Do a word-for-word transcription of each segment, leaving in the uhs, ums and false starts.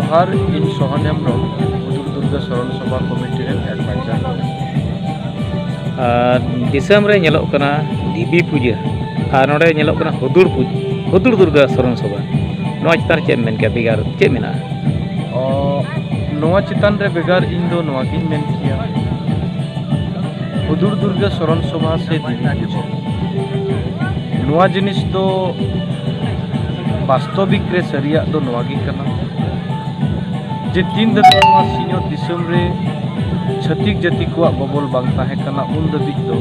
ᱡᱚᱦᱟᱨ, ᱤᱧ ᱥᱚᱦᱚᱱ ᱦᱮᱢᱵᱨᱚᱢ, ᱦᱩᱫᱩᱲ ᱫᱩᱨᱜᱟ ᱥᱚᱨᱚᱱ ᱥᱚᱵᱷᱟ ᱠᱚᱢᱤᱴᱤ ᱨᱮᱱ ᱮᱰᱵᱷᱟᱭᱡᱟᱨ᱾ ᱟᱨ ᱫᱤᱥᱚᱢ ᱨᱮ ᱧᱮᱞᱚᱜ ᱠᱟᱱᱟ ᱫᱮᱵᱤ ᱯᱩᱡᱟᱹ, ᱟᱨ ᱱᱚᱰᱮ ᱧᱮᱞᱚᱜ ᱠᱟᱱᱟ ᱦᱩᱫᱩᱲ ᱯᱩᱡᱟᱹ, ᱦᱩᱫᱩᱲ ᱫᱩᱨᱜᱟ ᱥᱚᱨᱚᱱ ᱥᱚᱵᱷᱟ᱾ ᱱᱚᱣᱟ ᱪᱮᱛᱟᱱ ᱨᱮ ᱪᱮᱫ ᱮᱢ ᱢᱮᱱ ᱠᱮᱭᱟ, ᱵᱷᱮᱜᱟᱨ ᱪᱮᱫ ᱢᱮᱱᱟᱜᱼᱟ? ᱚ, ᱱᱚᱣᱟ ᱪᱮᱛᱟᱱ ᱨᱮ ᱵᱷᱮᱜᱟᱨ ᱤᱧ ᱫᱚ ᱱᱚᱣᱟ ᱜᱤᱧ ᱢᱮᱱ ᱠᱮᱭᱟ, ᱦᱩᱫᱩᱲ ᱫᱩᱨᱜᱟ ᱥᱚᱨᱚᱱ ᱥᱚᱵᱷᱟ ᱥᱮ ᱫᱮᱵᱤ ᱯᱩᱡᱟᱹ, ᱱᱚᱣᱟ ᱡᱤᱱᱤᱥ ᱫᱚ ᱵᱟᱥᱛᱚᱵᱤᱠ ᱨᱮ ᱥᱟᱹᱨᱤᱭᱟᱜ ᱫᱚ ᱱᱚᱣᱟ ᱜᱮ ᱠᱟᱱᱟ ᱡᱮ ᱛᱤᱱ ᱫᱷᱟᱹᱵᱤᱡ ᱱᱚᱣᱟ ᱥᱤᱧᱚᱛ ᱫᱤᱥᱚᱢ ᱨᱮ ᱪᱷᱟᱹᱛᱤᱠ ᱡᱟᱹᱛᱤ ᱠᱚᱣᱟᱜ ᱜᱚᱵᱚᱞ ᱵᱟᱝ ᱛᱟᱦᱮᱸ ᱠᱟᱱᱟ, ᱩᱱ ᱫᱷᱟᱹᱵᱤᱡ ᱫᱚ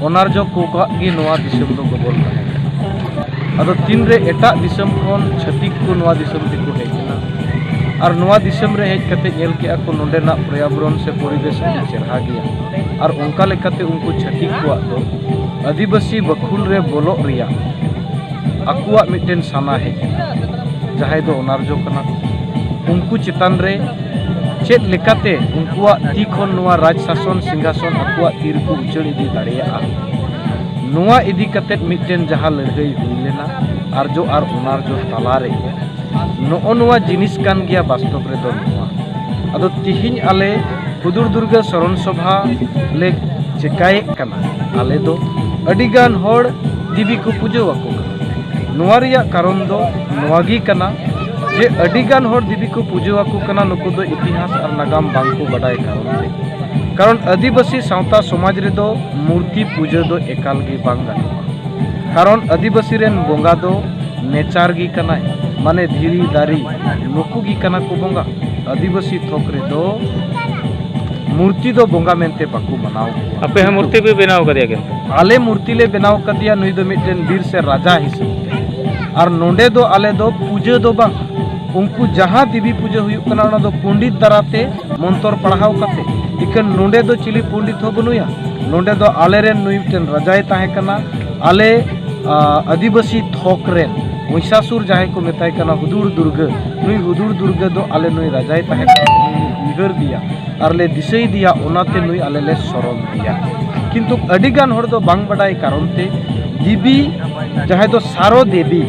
ᱚᱱᱟᱨᱡᱚ ᱠᱚᱣᱟᱜ ᱜᱮ ᱱᱚᱣᱟ ᱫᱤᱥᱚᱢ ᱫᱚ ᱜᱚᱵᱚᱞ ᱛᱟᱦᱮᱸ ᱠᱟᱱᱟ᱾ ᱟᱫᱚ ᱛᱤᱱᱨᱮ ᱮᱴᱟᱜ ᱫᱤᱥᱚᱢ ᱠᱷᱚᱱ ᱪᱷᱟᱹᱛᱤᱠ ᱠᱚ ᱱᱚᱣᱟ ᱫᱤᱥᱚᱢ ᱛᱮᱠᱚ ᱦᱮᱡ ᱮᱱᱟ ᱟᱨ ᱱᱚᱣᱟ ᱫᱤᱥᱚᱢ ᱨᱮ ᱦᱮᱡ ᱠᱟᱛᱮ ᱧᱮᱞ ᱠᱮᱜᱼᱟ ᱠᱚ ᱱᱚᱰᱮᱱᱟᱜ ᱯᱚᱨᱭᱟᱵᱚᱨᱚᱱ ᱥᱮ ᱯᱚᱨᱤᱵᱮᱥ ᱟᱹᱰᱤ ᱪᱮᱨᱦᱟ ᱜᱮᱭᱟ, ᱟᱨ ᱚᱱᱠᱟ ᱞᱮᱠᱟᱛᱮ ᱩᱱᱠᱩ ᱪᱷᱟᱹᱛᱤᱠ ᱠᱚᱣᱟᱜ ᱫᱚ ᱟᱹᱫᱤᱵᱟᱹᱥᱤ ᱵᱟᱹᱠᱷᱩᱞ ᱨᱮ ᱵᱚᱞᱚᱜ ᱨᱮᱭᱟᱜ ᱟᱠᱚᱣᱟᱜ ᱢᱤᱫᱴᱮᱱ ᱥᱟᱱᱟ ᱦᱮᱡ ᱮᱱᱟ, ᱡᱟᱦᱟᱸᱭ ᱫᱚ ᱚᱱᱟᱨᱡᱚ ᱠᱟᱱᱟ ᱠᱚ᱾ ᱩᱱᱠᱩ ᱪᱮᱛᱟᱱ ᱨᱮ ᱪᱮᱫ ᱞᱮᱠᱟᱛᱮ ᱩᱱᱠᱩᱣᱟᱜ ᱛᱤ ᱠᱷᱚᱱ ᱱᱚᱣᱟ ᱨᱟᱡᱽ ᱥᱟᱥᱚᱱ ᱥᱤᱝᱦᱟᱥᱚᱱ ᱟᱠᱚᱣᱟᱜ ᱛᱤ ᱨᱮᱠᱚ ᱩᱪᱟᱹᱲ ᱤᱫᱤ ᱫᱟᱲᱮᱭᱟᱜᱼᱟ, ᱱᱚᱣᱟ ᱤᱫᱤ ᱠᱟᱛᱮᱫ ᱢᱤᱫᱴᱮᱱ ᱡᱟᱦᱟᱸ ᱞᱟᱹᱲᱦᱟᱹᱭ ᱦᱩᱭ ᱞᱮᱱᱟ ᱟᱨᱡᱚ ᱟᱨ ᱚᱱᱟᱨᱡᱚ ᱛᱟᱞᱟᱨᱮ, ᱱᱚᱜᱼᱚ ᱱᱚᱣᱟ ᱡᱤᱱᱤᱥ ᱠᱟᱱ ᱜᱮᱭᱟ ᱵᱟᱥᱛᱚᱵ ᱨᱮᱫᱚ ᱱᱚᱣᱟ᱾ ᱟᱫᱚ ᱛᱤᱦᱤᱧ ᱟᱞᱮ ᱦᱩᱫᱩᱲ ᱫᱩᱨᱜᱟᱹ ᱥᱚᱨᱚᱱ ᱥᱚᱵᱷᱟ ᱞᱮ ᱪᱮᱠᱟᱭᱮᱫ ᱠᱟᱱᱟ, ᱟᱞᱮ ᱫᱚ ᱟᱹᱰᱤᱜᱟᱱ ᱦᱚᱲ ᱫᱮᱵᱤ ᱠᱚ ᱯᱩᱡᱟᱹ ᱟᱠᱚ ᱠᱟᱱᱟ᱾ ᱱᱚᱣᱟ ᱨᱮᱭᱟᱜ ᱠᱟᱨᱚᱱ ᱫᱚ ᱱᱚᱣᱟ ᱜᱮ ᱠᱟᱱᱟ ᱡᱮ ᱟᱹᱰᱤᱜᱟᱱ ᱦᱚᱲ ᱫᱮᱵᱤ ᱠᱚ ᱯᱩᱡᱟᱹ ᱟᱠᱚ ᱠᱟᱱᱟ, ᱱᱩᱠᱩ ᱫᱚ ᱤᱛᱤᱦᱟᱥ ᱟᱨ ᱱᱟᱜᱟᱢ ᱵᱟᱝ ᱠᱚ ᱵᱟᱰᱟᱭ ᱠᱟᱨᱚᱱ ᱛᱮ᱾ ᱠᱟᱨᱚᱱ ᱟᱹᱫᱤᱵᱟᱹᱥᱤ ᱥᱟᱶᱛᱟ ᱥᱚᱢᱟᱡᱽ ᱨᱮᱫᱚ ᱢᱩᱨᱛᱤ ᱯᱩᱡᱟᱹ ᱫᱚ ᱮᱠᱟᱞ ᱜᱮ ᱵᱟᱝ ᱜᱟᱱᱚᱜᱼᱟ᱾ ᱠᱟᱨᱚᱱ ᱟᱹᱫᱤᱵᱟᱹᱥᱤ ᱨᱮᱱ ᱵᱚᱸᱜᱟ ᱫᱚ ᱱᱮᱪᱟᱨ ᱜᱮ ᱠᱟᱱᱟᱭ, ᱢᱟᱱᱮ ᱫᱷᱤᱨᱤ ᱫᱟᱨᱮ ᱱᱩᱠᱩ ᱜᱮ ᱠᱟᱱᱟ ᱠᱚ ᱵᱚᱸᱜᱟ᱾ ᱟᱹᱫᱤᱵᱟᱹᱥᱤ ᱛᱷᱚᱠ ᱨᱮᱫᱚ ᱢᱩᱨᱛᱤ ᱫᱚ ᱵᱚᱸᱜᱟ ᱢᱮᱱᱛᱮ ᱵᱟᱠᱚ ᱢᱟᱱᱟᱣ ᱠᱚᱣᱟ᱾ ᱟᱯᱮ ᱦᱚᱸ ᱢᱩᱨᱛᱤ ᱯᱮ ᱵᱮᱱᱟᱣ ᱠᱟᱫᱮᱭᱟ ᱠᱤᱱᱛᱩ? ᱟᱞᱮ ᱢᱩᱨᱛᱤ ᱞᱮ ᱵᱮᱱᱟᱣ ᱠᱟᱫᱮᱭᱟ, ᱱᱩᱭ ᱫᱚ ᱢᱤᱫᱴᱮᱱ ᱵᱤᱨ ᱥᱮ ᱨᱟᱡᱟ ᱦᱤᱥᱟᱹᱵ ᱛᱮ᱾ ᱟᱨ ᱱᱚᱰᱮ ᱫᱚ ᱟᱞᱮ ᱫᱚ ᱯᱩᱡᱟᱹ ᱫᱚ ᱵᱟᱝ, ᱩᱱᱠᱩ ᱡᱟᱦᱟᱸ ᱫᱮᱵᱤ ᱯᱩᱡᱟᱹ ᱦᱩᱭᱩᱜ ᱠᱟᱱᱟ, ᱚᱱᱟ ᱫᱚ ᱯᱚᱱᱰᱤᱛ ᱫᱟᱨᱟᱛᱮ ᱢᱚᱱᱛᱚᱨ ᱯᱟᱲᱦᱟᱣ ᱠᱟᱛᱮ᱾ ᱤᱠᱷᱟᱹᱱ ᱱᱚᱰᱮ ᱫᱚ ᱪᱤᱞᱤ ᱯᱚᱱᱰᱤᱛ ᱦᱚᱸ ᱵᱟᱹᱱᱩᱭᱟ᱾ ᱱᱚᱰᱮ ᱫᱚ ᱟᱞᱮᱨᱮᱱ ᱱᱩᱭ ᱢᱤᱫᱴᱮᱱ ᱨᱟᱡᱟᱭ ᱛᱟᱦᱮᱸ ᱠᱟᱱᱟ᱾ ᱟᱞᱮ, ᱟ, ᱟᱹᱫᱤᱵᱟᱹᱥᱤ ᱛᱷᱚᱠ ᱨᱮᱱ ᱢᱚᱦᱤᱥᱟᱥᱩᱨ ᱡᱟᱦᱟᱸᱭ ᱠᱚ ᱢᱮᱛᱟᱭ ᱠᱟᱱᱟ ᱦᱩᱫᱩᱲ ᱫᱩᱨᱜᱟᱹ, ᱱᱩᱭ ᱦᱩᱫᱩᱲ ᱫᱩᱨᱜᱟᱹ ᱫᱚ ᱟᱞᱮ ᱱᱩᱭ ᱨᱟᱡᱟᱭ ᱛᱟᱦᱮᱸ ᱠᱟᱱᱟ, ᱩᱱᱤ ᱩᱭᱦᱟᱹᱨ ᱫᱮᱭᱟ ᱟᱨ ᱞᱮ ᱫᱤᱥᱟᱹᱭ ᱫᱮᱭᱟ, ᱚᱱᱟᱛᱮ ᱱᱩᱭ ᱟᱞᱮ ᱞᱮ ᱥᱚᱨᱚᱱ ᱫᱮᱭᱟ᱾ ᱠᱤᱱᱛᱩ ᱟᱹᱰᱤ ᱜᱟᱱ ᱦᱚᱲ ᱫᱚ ᱵᱟᱝ ᱵᱟᱰᱟᱭ ᱠᱟᱨᱚᱱ ᱛᱮ ᱫᱮᱵᱤ, ᱡᱟᱦᱟᱸᱭ ᱫᱚ ᱥᱟᱨᱚ ᱫᱮᱵᱤ,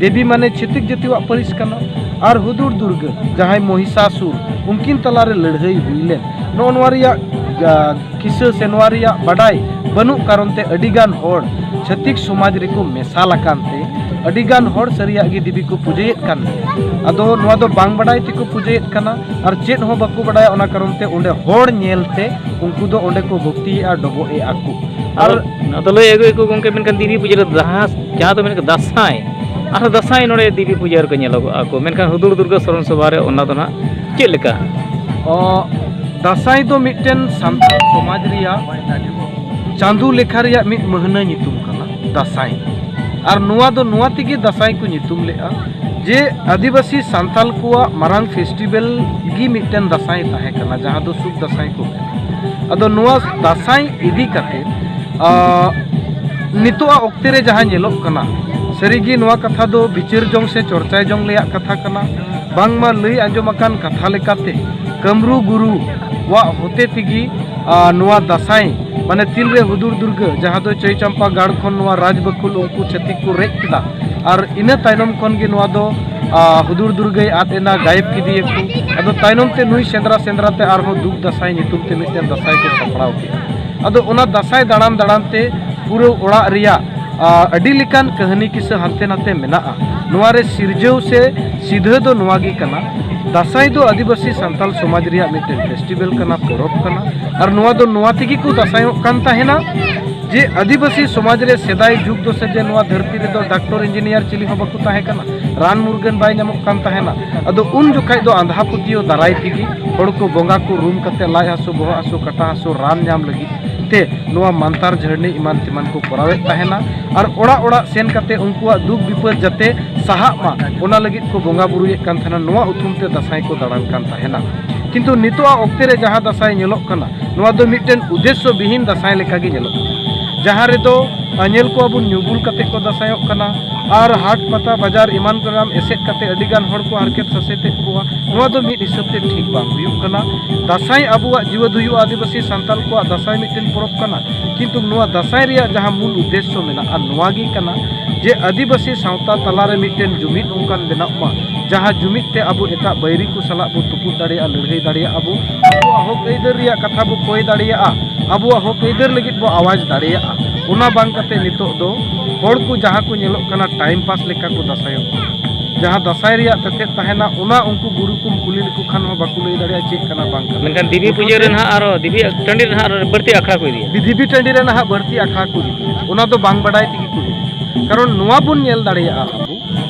ᱫᱮᱵᱤ ᱢᱟᱱᱮ ᱪᱷᱟᱹᱛᱤᱠ ᱡᱟᱹᱛᱤᱣᱟᱜ ᱯᱟᱹᱨᱤᱥ ᱠᱟᱱᱟ, ᱟᱨ ᱦᱩᱫᱩᱲ ᱫᱩᱨᱜᱟᱹ, ᱡᱟᱦᱟᱸᱭ ᱢᱚᱦᱤᱥᱟᱥᱩᱨ, ᱩᱱᱠᱤᱱ ᱛᱟᱞᱟᱨᱮ ᱞᱟᱹᱲᱦᱟᱹᱭ ᱦᱩᱭ ᱞᱮᱱ, ᱱᱚᱜᱼᱚ ᱱᱚᱣᱟ ᱨᱮᱭᱟᱜ, ᱟ, ᱠᱤᱥᱟᱹ ᱥᱮ ᱱᱚᱣᱟ ᱨᱮᱭᱟᱜ ᱵᱟᱰᱟᱭ ᱵᱟᱹᱱᱩᱜ ᱠᱟᱨᱚᱱ ᱛᱮ ᱟᱹᱰᱤᱜᱟᱱ ᱦᱚᱲ ᱪᱷᱟᱹᱛᱤᱠ ᱥᱚᱢᱟᱡᱽ ᱨᱮᱠᱚ ᱢᱮᱥᱟᱞ ᱟᱠᱟᱱ ᱛᱮ ᱟᱹᱰᱤᱜᱟᱱ ᱦᱚᱲ ᱥᱟᱹᱨᱤᱭᱟᱜ ᱜᱮ ᱫᱮᱵᱤ ᱠᱚ ᱯᱩᱡᱟᱹᱭᱮᱫ ᱠᱟᱱ ᱜᱮᱭᱟ᱾ ᱟᱫᱚ ᱱᱚᱣᱟ ᱫᱚ ᱵᱟᱝ ᱵᱟᱰᱟᱭ ᱛᱮᱠᱚ ᱯᱩᱡᱟᱹᱭᱮᱫ ᱠᱟᱱᱟ ᱟᱨ ᱪᱮᱫ ᱦᱚᱸ ᱵᱟᱠᱚ ᱵᱟᱰᱟᱭᱟ, ᱚᱱᱟ ᱠᱟᱨᱚᱱ ᱛᱮ ᱚᱸᱰᱮ ᱦᱚᱲ ᱧᱮᱞ ᱛᱮ ᱩᱱᱠᱩ ᱫᱚ ᱚᱸᱰᱮ ᱠᱚ ᱵᱷᱚᱠᱛᱤᱭᱮᱫᱼᱟ, ᱰᱚᱵᱚᱜ ᱮᱫᱼᱟ ᱠᱚ᱾ ᱟᱨ ᱟᱫᱚ ᱞᱟᱹᱭ ᱟᱹᱜᱩᱭᱟᱠᱚ ᱜᱚᱢᱠᱮ, ᱢᱮᱱᱠᱷᱟᱱ ᱫᱮᱵᱤ ᱯᱩᱡᱟᱹ ᱨᱮ ᱫᱟᱦᱟᱥ, ᱡᱟᱦᱟᱸ ᱫᱚ ᱢᱮᱱ ᱫᱟᱸᱥᱟᱭ, ᱟᱨᱦᱚᱸ ᱫᱟᱸᱥᱟᱭ ᱱᱚᱰᱮ ᱫᱮᱵᱤ ᱯᱩᱡᱟᱹ ᱨᱮᱠᱚ ᱧᱮᱞᱚᱜᱚᱜᱼᱟ ᱠᱚ, ᱢᱮᱱᱠᱷᱟᱱ ᱦᱩᱫᱩᱲ ᱫᱩᱨᱜᱟᱹ ᱥᱚᱨᱚᱱ ᱥᱚᱵᱷᱟ ᱨᱮ ᱚᱱᱟ ᱫᱚ ᱱᱟᱦᱟᱜ ᱪᱮᱫ ᱞᱮᱠᱟ? ᱚ, ᱫᱟᱸᱥᱟᱭ ᱫᱚ ᱢᱤᱫᱴᱮᱱ ᱥᱟᱱᱛᱟᱲ ᱥᱚᱢᱟᱡᱽ ᱨᱮᱭᱟᱜ ᱪᱟᱸᱫᱳ ᱞᱮᱠᱷᱟ ᱨᱮᱭᱟᱜ ᱢᱤᱫ ᱢᱟᱹᱦᱱᱟᱹ ᱧᱩᱛᱩᱢ ᱠᱟᱱᱟ ᱫᱟᱸᱥᱟᱭ᱾ ᱟᱨ ᱱᱚᱣᱟ ᱫᱚ ᱱᱚᱣᱟ ᱛᱮᱜᱮ ᱫᱟᱸᱥᱟᱭ ᱠᱚ ᱧᱩᱛᱩᱢ ᱞᱮᱫᱼᱟ ᱡᱮ ᱟᱹᱫᱤᱵᱟᱹᱥᱤ ᱥᱟᱱᱛᱟᱞ ᱠᱚᱣᱟᱜ ᱢᱟᱨᱟᱝ ᱯᱷᱮᱥᱴᱤᱵᱮᱞ ᱜᱮ ᱢᱤᱫᱴᱮᱱ ᱫᱟᱸᱥᱟᱭ ᱛᱟᱦᱮᱸ ᱠᱟᱱᱟ, ᱡᱟᱦᱟᱸ ᱫᱚ ᱥᱩᱠ ᱫᱟᱸᱥᱟᱭ ᱠᱚ ᱢᱮᱱᱟ᱾ ᱟᱫᱚ ᱱᱚᱣᱟ ᱫᱟᱸᱥᱟᱭ ᱤᱫᱤ ᱠᱟᱛᱮ, ᱟ, ᱱᱤᱛᱚᱜᱟᱜ ᱚᱠᱛᱮ ᱨᱮ ᱡᱟᱦᱟᱸ ᱧᱮᱞᱚᱜ ᱠᱟᱱᱟ, ᱥᱟᱹᱨᱤᱜᱮ ᱱᱚᱣᱟ ᱠᱟᱛᱷᱟ ᱫᱚ ᱵᱤᱪᱟᱹᱨ ᱡᱚᱝ ᱥᱮ ᱪᱚᱨᱪᱟᱭ ᱡᱚᱝ ᱨᱮᱭᱟᱜ ᱠᱟᱛᱷᱟ ᱠᱟᱱᱟ᱾ ᱵᱟᱝᱢᱟ ᱞᱟᱹᱭ ᱟᱸᱡᱚᱢ ᱟᱠᱟᱱ ᱠᱟᱛᱷᱟ ᱞᱮᱠᱟᱛᱮ ᱠᱟᱹᱢᱨᱩ ᱜᱩᱨᱩᱣᱟᱜ ᱦᱚᱛᱮ ᱛᱮᱜᱮ, ᱟ, ᱱᱚᱣᱟ ᱫᱟᱸᱥᱟᱭ, ᱢᱟᱱᱮ ᱛᱤᱱᱨᱮ ᱦᱩᱫᱩᱲ ᱫᱩᱨᱜᱟᱹ, ᱡᱟᱦᱟᱸ ᱫᱚ ᱪᱟᱹᱭ ᱪᱟᱢᱯᱟ ᱜᱟᱲ ᱠᱷᱚᱱ ᱱᱚᱣᱟ ᱨᱟᱡᱽ ᱵᱟᱹᱠᱷᱩᱞ ᱩᱱᱠᱩ ᱪᱷᱟᱹᱛᱤᱠ ᱠᱚ ᱨᱮᱡ ᱠᱮᱫᱟ, ᱟᱨ ᱤᱱᱟᱹ ᱛᱟᱭᱱᱚᱢ ᱠᱷᱚᱱ ᱜᱮ ᱱᱚᱣᱟ ᱫᱚ, ᱟ, ᱦᱩᱫᱩᱲ ᱫᱩᱨᱜᱟᱹᱭ ᱟᱫ ᱮᱱᱟ, ᱜᱟᱭᱮᱵ ᱠᱮᱫᱮᱭᱟᱠᱚ᱾ ᱟᱫᱚ ᱛᱟᱭᱱᱚᱢ ᱛᱮ ᱱᱩᱭ ᱥᱮᱸᱫᱽᱨᱟ ᱥᱮᱸᱫᱽᱨᱟ ᱛᱮ ᱟᱨᱦᱚᱸ ᱫᱩᱠ ᱫᱟᱸᱥᱟᱭ ᱧᱩᱛᱩᱢ ᱛᱮ ᱢᱤᱫᱴᱮᱱ ᱫᱟᱸᱥᱟᱭ ᱠᱚ ᱥᱟᱯᱲᱟᱣ ᱠᱮᱫᱟ᱾ ᱟᱫᱚ ᱚᱱᱟ ᱫᱟᱸᱥᱟᱭ ᱫᱟᱬᱟᱱ ᱫᱟᱬᱟᱱ ᱛᱮ ᱯᱩᱨᱟᱹ ᱚᱲᱟᱜ ᱨᱮᱭᱟᱜ, ᱟ, ᱟᱹᱰᱤ ᱞᱮᱠᱟᱱ ᱠᱟᱹᱦᱱᱤ ᱠᱤᱥᱟᱹ ᱦᱟᱱᱛᱮ ᱱᱟᱛᱮ ᱢᱮᱱᱟᱜᱼᱟ᱾ ᱱᱚᱣᱟ ᱨᱮ ᱥᱤᱨᱡᱟᱹᱣ ᱥᱮ ᱥᱤᱫᱷᱟᱹ ᱫᱚ ᱱᱚᱣᱟ ᱜᱮ ᱠᱟᱱᱟ, ᱫᱟᱸᱥᱟᱭ ᱫᱚ ᱟᱹᱫᱤᱵᱟᱹᱥᱤ ᱥᱟᱱᱛᱟᱞ ᱥᱚᱢᱟᱡᱽ ᱨᱮᱭᱟᱜ ᱢᱤᱫᱴᱮᱱ ᱯᱷᱮᱥᱴᱤᱵᱮᱞ ᱠᱟᱱᱟ, ᱯᱚᱨᱚᱵᱽ ᱠᱟᱱᱟ᱾ ᱟᱨ ᱱᱚᱣᱟ ᱫᱚ ᱱᱚᱣᱟ ᱛᱮᱜᱮ ᱠᱚ ᱫᱟᱸᱥᱟᱭᱚᱜ ᱠᱟᱱ ᱛᱟᱦᱮᱱᱟ ᱡᱮ ᱟᱹᱫᱤᱵᱟᱹᱥᱤ ᱥᱚᱢᱟᱡᱽ ᱨᱮ ᱥᱮᱫᱟᱭ ᱡᱩᱜᱽ ᱫᱚ ᱥᱮ ᱡᱮ ᱱᱚᱣᱟ ᱫᱷᱟᱹᱨᱛᱤ ᱨᱮᱫᱚ ᱰᱟᱠᱛᱚᱨ ᱤᱧᱡᱤᱱᱤᱭᱟᱨ ᱪᱤᱞᱤ ᱦᱚᱸ ᱵᱟᱠᱚ ᱛᱟᱦᱮᱸ ᱠᱟᱱᱟ, ᱨᱟᱱ ᱢᱩᱨᱜᱟᱹᱱ ᱵᱟᱭ ᱧᱟᱢᱚᱜ ᱠᱟᱱ ᱛᱟᱦᱮᱱᱟ᱾ ᱟᱫᱚ ᱩᱱ ᱡᱚᱠᱷᱟᱡ ᱫᱚ ᱟᱸᱫᱷᱟ ᱯᱟᱹᱛᱭᱟᱹᱣ ᱫᱟᱨᱟᱭ ᱛᱮᱜᱮ ᱦᱚᱲ ᱠᱚ ᱵᱚᱸᱜᱟ ᱠᱚ ᱨᱩᱢ ᱠᱟᱛᱮ ᱞᱟᱡ ᱦᱟᱹᱥᱩ, ᱵᱚᱦᱚᱜ ᱦᱟᱹᱥᱩ, ᱠᱟᱴᱟ ᱦᱟᱹᱥᱩ ᱨᱟᱱ ᱧᱟᱢ ᱞᱟᱹᱜᱤᱫ ᱛᱮ ᱱᱚᱣᱟ ᱢᱟᱱᱛᱟᱨ ᱡᱷᱟᱹᱨᱱᱤ ᱮᱢᱟᱱ ᱛᱮᱢᱟᱱ ᱠᱚ ᱠᱚᱨᱟᱣᱮᱫ ᱛᱟᱦᱮᱱᱟ᱾ ᱟᱨ ᱚᱲᱟᱜ ᱚᱲᱟᱜ ᱥᱮᱱ ᱠᱟᱛᱮ ᱩᱱᱠᱩᱣᱟᱜ ᱫᱩᱠ ᱵᱤᱯᱚᱫ ᱡᱟᱛᱮ ᱥᱟᱦᱟᱜ ᱢᱟ, ᱚᱱᱟ ᱞᱟᱹᱜᱤᱫ ᱠᱚ ᱵᱚᱸᱜᱟ ᱵᱩᱨᱩᱭᱮᱫ ᱠᱟᱱ ᱛᱟᱦᱮᱱᱟ, ᱱᱚᱣᱟ ᱩᱛᱷᱩᱢ ᱛᱮ ᱫᱟᱸᱥᱟᱭ ᱠᱚ ᱫᱟᱬᱟᱱ ᱠᱟᱱ ᱛᱟᱦᱮᱱᱟ᱾ ᱠᱤᱱᱛᱩ ᱱᱤᱛᱚᱜᱟᱜ ᱚᱠᱛᱮ ᱨᱮ ᱡᱟᱦᱟᱸ ᱫᱟᱸᱥᱟᱭ ᱧᱮᱞᱚᱜ ᱠᱟᱱᱟ, ᱱᱚᱣᱟ ᱫᱚ ᱢᱤᱫᱴᱮᱱ ᱩᱫᱮᱥᱥᱚ ᱵᱤᱦᱤᱱ ᱫᱟᱸᱥᱟᱭ ᱞᱮᱠᱟᱜᱮ ᱧᱮᱞᱚᱜ ᱠᱟᱱᱟ, ᱡᱟᱦᱟᱸ ᱨᱮᱫᱚ, ᱟ, ᱧᱮᱞ ᱠᱚᱣᱟ ᱵᱚᱱ ᱧᱩ ᱵᱩᱞ ᱠᱟᱛᱮ ᱠᱚ ᱫᱟᱸᱥᱟᱭᱚᱜ ᱠᱟᱱᱟ, ᱟᱨ ᱦᱟᱴ ᱯᱟᱛᱟ ᱵᱟᱡᱟᱨ ᱮᱢᱟᱱ ᱠᱚᱨᱮᱢ ᱮᱥᱮᱫ ᱠᱟᱛᱮ ᱟᱹᱰᱤ ᱜᱟᱱ ᱦᱚᱲ ᱠᱚ ᱦᱟᱨᱠᱮᱛ ᱥᱟᱥᱮᱛᱮᱫ ᱠᱚᱣᱟ᱾ ᱱᱚᱣᱟ ᱫᱚ ᱢᱤᱫ ᱦᱤᱥᱟᱹᱵ ᱛᱮ ᱴᱷᱤᱠ ᱵᱟᱝ ᱦᱩᱭᱩᱜ ᱠᱟᱱᱟ᱾ ᱫᱟᱸᱥᱟᱭ ᱟᱵᱚᱣᱟᱜ ᱡᱤᱣᱟᱹᱫ ᱦᱩᱭᱩᱜᱼᱟ, ᱟᱹᱫᱤᱵᱟᱹᱥᱤ ᱥᱟᱱᱛᱟᱲ ᱠᱚᱣᱟᱜ ᱫᱟᱸᱥᱟᱭ ᱢᱤᱫᱴᱮᱱ ᱯᱚᱨᱚᱵᱽ ᱠᱟᱱᱟ, ᱠᱤᱱᱛᱩ ᱱᱚᱣᱟ ᱫᱟᱸᱥᱟᱭ ᱨᱮᱭᱟᱜ ᱡᱟᱦᱟᱸ ᱢᱩᱞ ᱩᱫᱽᱫᱮᱥᱥᱚ ᱢᱮᱱᱟᱜᱼᱟ, ᱱᱚᱣᱟ ᱜᱮ ᱠᱟᱱᱟ ᱡᱮ ᱟᱹᱫᱤᱵᱟᱹᱥᱤ ᱥᱟᱶᱛᱟ ᱛᱟᱞᱟᱨᱮ ᱢᱤᱫᱴᱮᱱ ᱡᱩᱢᱤᱫ ᱚᱱᱠᱟᱱ ᱵᱮᱱᱟᱜ ᱢᱟ, ᱡᱟᱦᱟᱸ ᱡᱩᱢᱤᱫ ᱛᱮ ᱟᱵᱚ ᱮᱴᱟᱜ ᱵᱟᱹᱭᱨᱤ ᱠᱚ ᱥᱟᱞᱟᱜ ᱵᱚ ᱛᱩᱯᱩᱫ ᱫᱟᱲᱮᱭᱟᱜᱼᱟ, ᱞᱟᱹᱲᱦᱟᱹᱭ ᱫᱟᱲᱮᱭᱟᱜᱼᱟ ᱵᱚ, ᱟᱵᱚᱣᱟᱜ ᱦᱚᱠ ᱟᱹᱭᱫᱟᱹᱨ ᱨᱮᱭᱟᱜ ᱠᱟᱛᱷᱟ ᱵᱚ ᱠᱚᱭ ᱫᱟᱲᱮᱭᱟᱜᱼᱟ, ᱟᱵᱚᱣᱟᱜ ᱦᱚᱠ ᱟᱹᱭᱫᱟᱹᱨ ᱞᱟᱹᱜᱤᱫ ᱵᱚ ᱟᱣᱟᱡᱽ ᱫᱟᱲᱮᱭᱟᱜᱼᱟ᱾ ᱚᱱᱟ ᱵᱟᱝ ᱠᱟᱛᱮ ᱱᱤᱛᱚᱜ ᱫᱚ ᱦᱚᱲ ᱠᱚ ᱡᱟᱦᱟᱸ ᱠᱚ ᱧᱮᱞᱚᱜ ᱠᱟᱱᱟ ᱴᱟᱭᱤᱢ ᱯᱟᱥ ᱞᱮᱠᱟ ᱠᱚ ᱫᱟᱸᱥᱟᱭᱚᱜ ᱠᱟᱱᱟ, ᱡᱟᱦᱟᱸ ᱫᱟᱸᱥᱟᱭ ᱨᱮᱭᱟᱜ ᱛᱮᱛᱮᱫ ᱛᱟᱦᱮᱱᱟ, ᱚᱱᱟ ᱩᱱᱠᱩ ᱜᱩᱨᱩ ᱠᱚᱢ ᱠᱩᱞᱤ ᱞᱮᱠᱚ ᱠᱷᱟᱱ ᱦᱚᱸ ᱵᱟᱠᱚ ᱞᱟᱹᱭ ᱫᱟᱲᱮᱭᱟᱜᱼᱟ ᱪᱮᱫ ᱠᱟᱱᱟ ᱵᱟᱝ ᱠᱟᱱᱟ᱾ ᱢᱮᱱᱠᱷᱟᱱ ᱫᱮᱵᱤ ᱯᱩᱡᱟᱹ ᱨᱮ ᱱᱟᱦᱟᱜ ᱟᱨᱚ ᱫᱮᱵᱤ ᱴᱟᱺᱰᱤ ᱨᱮ ᱱᱟᱦᱟᱜ ᱟᱨᱚ ᱵᱟᱹᱲᱛᱤ ᱟᱠᱷᱲᱟ ᱠᱚ ᱤᱫᱤᱭᱟ᱾ ᱫᱮᱵᱤ ᱴᱟᱺᱰᱤ ᱨᱮ ᱱᱟᱦᱟᱜ ᱵᱟᱹᱲᱛᱤ ᱟᱠᱷᱲᱟ ᱠᱚ ᱤᱫᱤᱭᱟ, ᱚᱱᱟ ᱫᱚ ᱵᱟᱝ ᱵᱟᱰᱟᱭ ᱛᱮᱜᱮ ᱠᱚ ᱤᱫᱤᱭᱟ᱾ ᱠᱟᱨᱚᱱ ᱱᱚᱣᱟ ᱵᱚᱱ ᱧᱮᱞ ᱫᱟᱲᱮᱭᱟᱜᱼᱟ ᱟᱵᱚ,